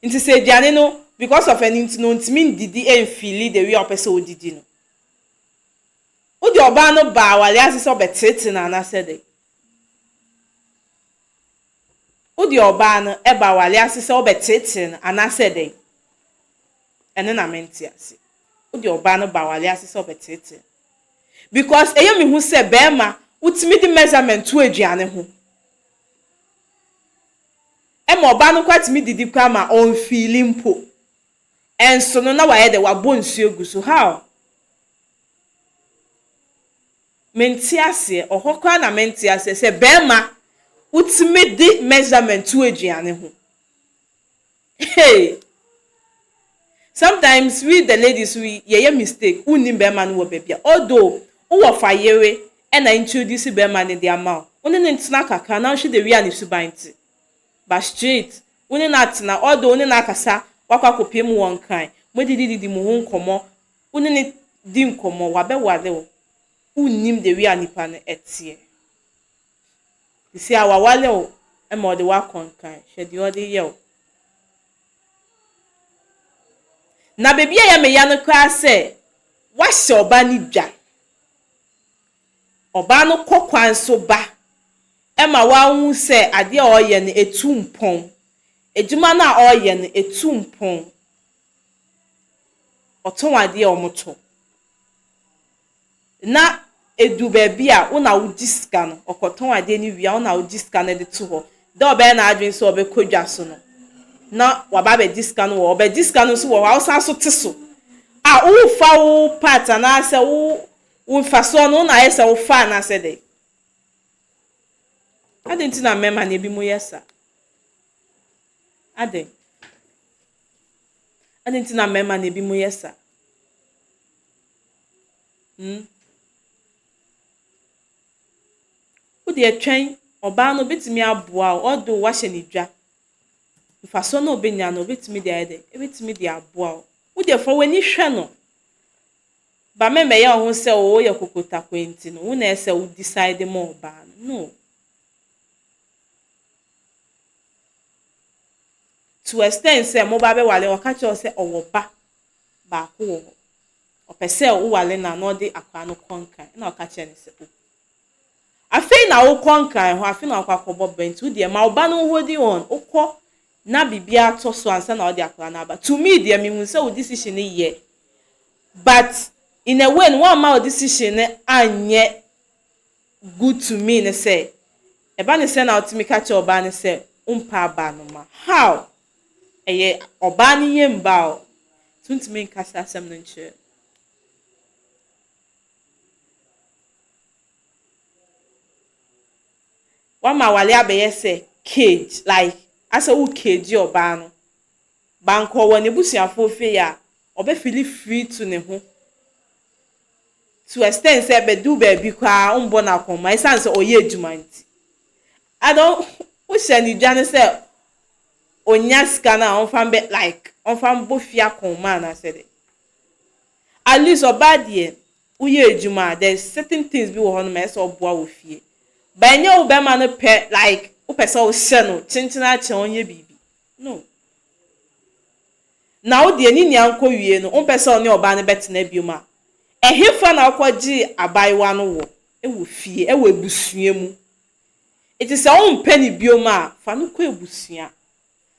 Nti sɛ aduane no, because of ɛno nti no, ɔntumi ndidi ɛnfeeli the way a ɔpɛ sɛ ɔdidi no. Wode ɔbaa no ba awareɛ ase sɛ ɔbɛteetee no anaasɛ dɛn? Wode ɔbaa no ba awareɛ ase sɛ wobɛteetee no anaasɛ dɛn? Ɛno na mente ase. Wode ɔbaa no ba awareɛ ase sɛ wobɛteetee no. Because ɛyɛ me hu sɛ bɛɛma wotumi de measurement to aduane ho. Ɛma ɔbaa no koraa tumi didi koraa ma ɔnfiili mpo. Ɛnso no na wayɛ dɛ wabɔ nsuo agu so. How? Mente aseɛ, ɔhɔ koraa na mente aseɛ sɛ bɛɛma wotumi de measurement to aduane ho. Hey! Sometimes we the ladies we yɛyɛ mistake, wonnim bɛɛma no wɔ baabi a, although wowɔ fa yere ɛna introduce bɛɛma no de ama wo, wo ne no ntena kakra na wohwɛ the way a ne suban te. But straight, wo ne no atena, although wo ne no akasa, woakɔ akɔpue mu wɔ Nkran, moadidididi mo ho nkɔmmɔ, wo ne no di nkɔmmɔ, wabɛware wo, wonnim the way a nipa no teɛ. Sisi a waware wo ma ɔde wo akɔ Nkran, hwɛ deɛ ɔde yɛ wo. Na baabi a ɛyɛ me ya no koraa sɛ, woahyɛ ɔbaa no dwa. Ɔbaa no kɔ kwan so ba ma wahu sɛ adeɛ a ɔreyɛ no ɛtu mpɔn. Adwuma no a ɔreyɛ no ɛtu mpɔn. Ɔtɔn adeɛ a wɔtɔ. Na ɛdu baabi a wo na wogye sika no, ɔkɔtɔn adeɛ no wie a wo na wogye sika no de to hɔ. Da a ɔbɛyɛ n'adwene sɛ ɔbɛkɔ dwa so no, na waba abɛgye sika no wɔ hɔ. Ɔbɛgye sika no nso wɔ hɔ a, wosan nso te so. A worefa wo part anaasɛ wo wo mfasoɔ no, wo na ayɛ sɛ wofa anaasɛ dɛn? Adɛn nti na mmarima no ebinom yɛ saa? Adɛn? Adɛn nti na mmarima no ebinom yɛ saa? Hmm? Wo deɛ twɛn, ɔbaa no obetumi aboa wo, although woahyɛ no dwa. Mfasoɔ no a obenya no, obetumi de ayɛ dɛn? Ebetumi de aboa wo. Wo deɛ fa w'ani hwɛ no. Ba mɛmmɛyɛ wo ho sɛ woyɛ kokotakoe nti no, wo na ɛsɛ sɛ wo decide ma ɔbaa no. No. To extent sɛ moba bɛware, ɔka kyerɛ wo sɛ ɔwɔ ba baako wɔ hɔ. Ɔpɛ sɛ woware no a na ɔde akwadaa no kɔ nkan. Ɛna ɔka kyerɛ no sɛ o. Afei na. na wokɔ Nkran hɔ, afe na wokɔ akɔbɔ bra nti wo deɛ ma wo ba no nholdi on, wokɔ na biribiara tɔ so ansa na wode akwadaa no aba. To me deɛ mehu sɛ wo decision no yɛ but in a way no woamma wo decision no anyɛ good to me ne sɛ ɛba ne sɛ na wotumi ka kyerɛ ɔbaa no sɛ wompɛ aba no ma how? Ɛyɛ ɔbaa no yam ba o, nti wontumi nka saa asɛm no nkyerɛ no. Wama aware abɛyɛ sɛ cage like asɛ wo cage ɔbaa no. Ba nka ɔwɔ n'abusuafoɔ fie a, ɔbɛ feeli free to ne ho to extent sɛ ɛbɛduru baabi koraa wombɔ no akɔnma ɛsiane sɛ ɔyɛ adwuma nti. Ada wohyɛ no dwa no sɛ ɔnya sika no a ɔmfa mbɛ like ɔmfa mbɔ fie akɔnma anaasɛ dɛn. At least ɔbaa deɛ woyɛ adwuma a there's certain things bi wɔ hɔ nom a ɛsɛ sɛ ɔboa wɔ fie. But ɛnyɛ wo bɛrima no pɛ like wopɛ sɛ wohyɛ no kyenkyen akyɛ ɔnyɛ biribi. No. Na wo deɛ ne nua nkɔ wie no wompɛ sɛ ɔne ɔbaa no bɛtena biom a, ɛhefa na wokɔgyee abaayewa no wɔ? Ɛwɔ fie, ɛwɔ abusua mu. Nti sɛ wompɛ no biom a, fa no kɔ abusua.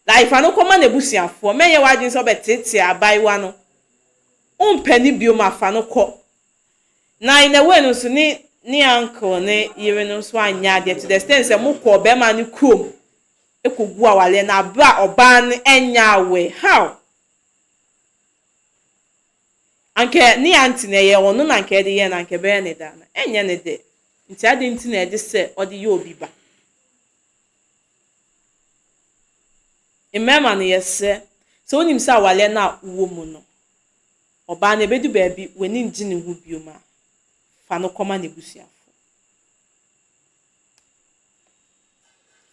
Like fa no kɔma n'abusuafoɔ. Mɛnyɛ w'adwene sɛ wobɛteetee abaayewa no. Wompɛ no biom a, fa no kɔ. Na in a way no nso ne ne uncle ne yere no nso anyɛ adeɛ to the extent sɛ mokɔɔ bɛrima no kurom kɔgu awareɛ no aberɛ a ɔbaa no nyɛ aware. How? Anka ne aunty no ɛyɛ ɔno na anka ɛde yɛɛ no anka ɛbɛyɛ ne dɛ anaa? Ɛnyɛ ne dɛ. Nti adɛn nti na ɛde sɛ ɔde yɛ obi ba? Mmarima no yɛsrɛ, sɛ wonim sɛ awareɛ no a wowɔ mu no, ɔbaa no ɛbɛdu baabi w'ani ngye ne ho biom a, fa no kɔma n'abusuafoɔ.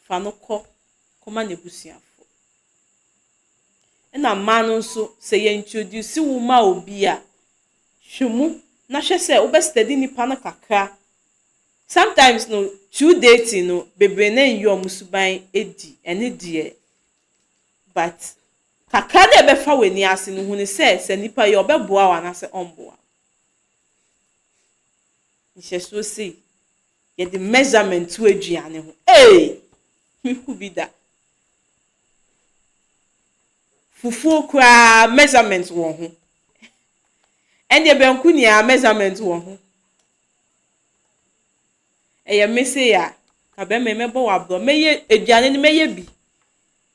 Fa no kɔ kɔma n'abusuafoɔ. Ɛna mmaa no nso, sɛ yɛ introduce wo ma obi a, hwɛ mu na hwɛ sɛ wobɛ study nipa no kakra. Sometimes no, through dating no, bebree na nyi wɔn suban adi, ɛne deɛ. But kakra na ɛbɛfa w'ani ase no, hu ne sɛ sɛ nipa yi ɔbɛboa wo anaasɛ ɔmboa wo. Nhyɛsoɔ sei, yɛde measurement to aduane ho. Ee! Mehu bi da. Fufuo koraa measurement wɔ ho. Ɛnneɛ banku nyinaa measurement wɔ ho. Ɛyɛ me sei a, ka bɛrima yi mɛbɔ wo aborɔ. Mɛyɛ aduane no mɛyɛ bi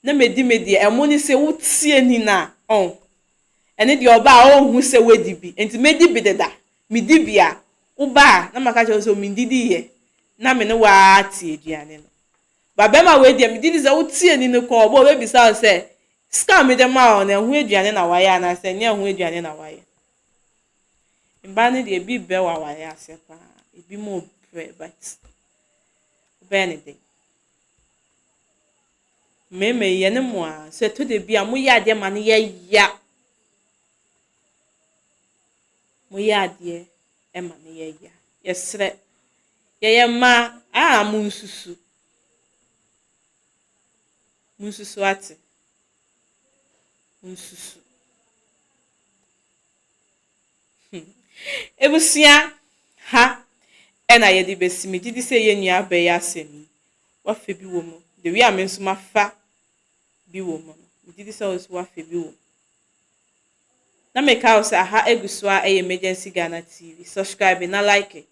na medi me deɛ. Ɛmo ne sɛ wotie ni no a, ɔn. Ɛne deɛ ɔba a ɔnhu sɛ woadi bi. Nti mɛdi bi deda. Medi bi a, woba a na maka kyerɛ wo sɛ mendidiiɛ na me ne wo ara te aduane no. Ba bɛrima wei deɛ megye di sɛ wotie ni no kɔ ɔbɔ ɔbɛbisa wo sɛ sika a mede maa wo no ɛho aduane na wayɛ anaasɛ ɛnyɛ ɛho aduane na wayɛ. Mmaa no deɛ ebi brɛ wɔ awareɛ ase paa, ebi mo brɛ but wobɛyɛ ne den. Mmarima yi yɛne mo a sɛ ɛtɔ da bi a moyɛ adeɛ ma no yɛ ya. Moyɛ adeɛ ma no yɛ ya. Yɛsrɛ, yɛyɛ mmaa a monsusu. Monsusu ate. Monsusu. Ebusua ha ɛna yɛde bɛsi. Megye di sɛ yɛn nua bɛyɛ asɛm yi. Wafa bi wɔ mu. The way a me nso mafa bi wɔ mu no, megye di sɛ wo nso wafa bi wɔ mu. Na meka wo sɛ aha egu so a ɛyɛ Emergency Ghana TV. Subscribe na like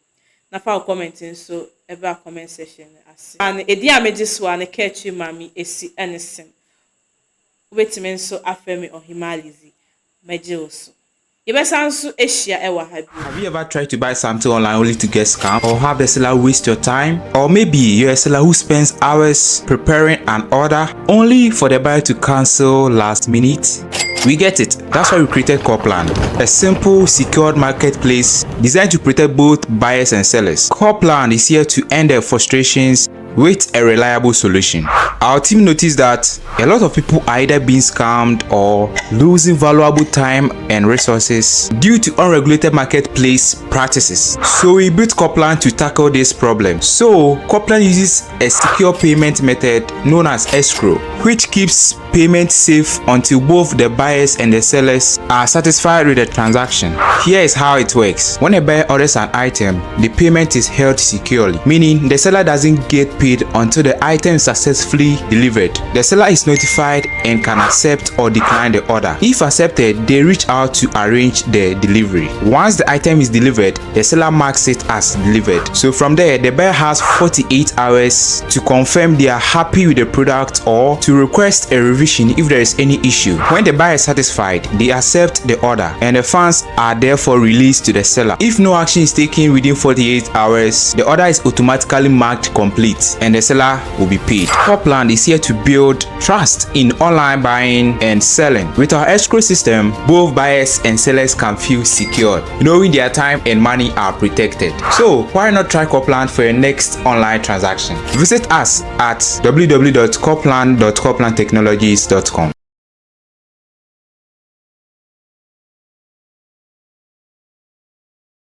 na fa wo comment nso ɛbra comment section no ase. Maame, edin a megye so a ne ka akyiri maame esi ɛne sen. Wobɛtumi nso afrɛ me Ɔhemaa Lizzy. Mɛgye wo so. Yɛbɛsan nso ahyia ɛwɔ ha bio. Have you ever tried to buy something online only to get scammed or have the seller waste your time? Or maybe you're a seller who spends hours preparing an order only for the buyer to cancel last minute? We get it. That's why we created Corplan, a simple, secured marketplace designed to protect both buyers and sellers. Corplan is here to end the frustrations. with a reliable solution. Our team noticed that a lot of people are either being scammed or losing valuable time and resources due to unregulated marketplace practices. So we built Copland to tackle this problem. So Copland uses a secure payment method known as escrow, which keeps payment safe until both the buyers and the sellers are satisfied with the transaction. Here is how it works. When a buyer orders an item, the payment is held securely, meaning the seller doesn't get paid until the item is successfully delivered. The seller is notified and can accept or decline the order. If accepted, they reach out to arrange the delivery. Once the item is delivered, the seller marks it as delivered. So from there, the buyer has 48 hours to confirm they are happy with the product or to request a revision if there is any issue. When the buyer is satisfied, they accept the order and the funds are therefore released to the seller. If no action is taken within 48 hours, the order is automatically marked complete and the seller will be paid. Copland is here to build trust in online buying and selling. With our escrow system, both buyers and sellers can feel secure, knowing their time and money are protected. So why not try Copland for your next online transaction? Visit us at www.copland.coplandtechnologies.com.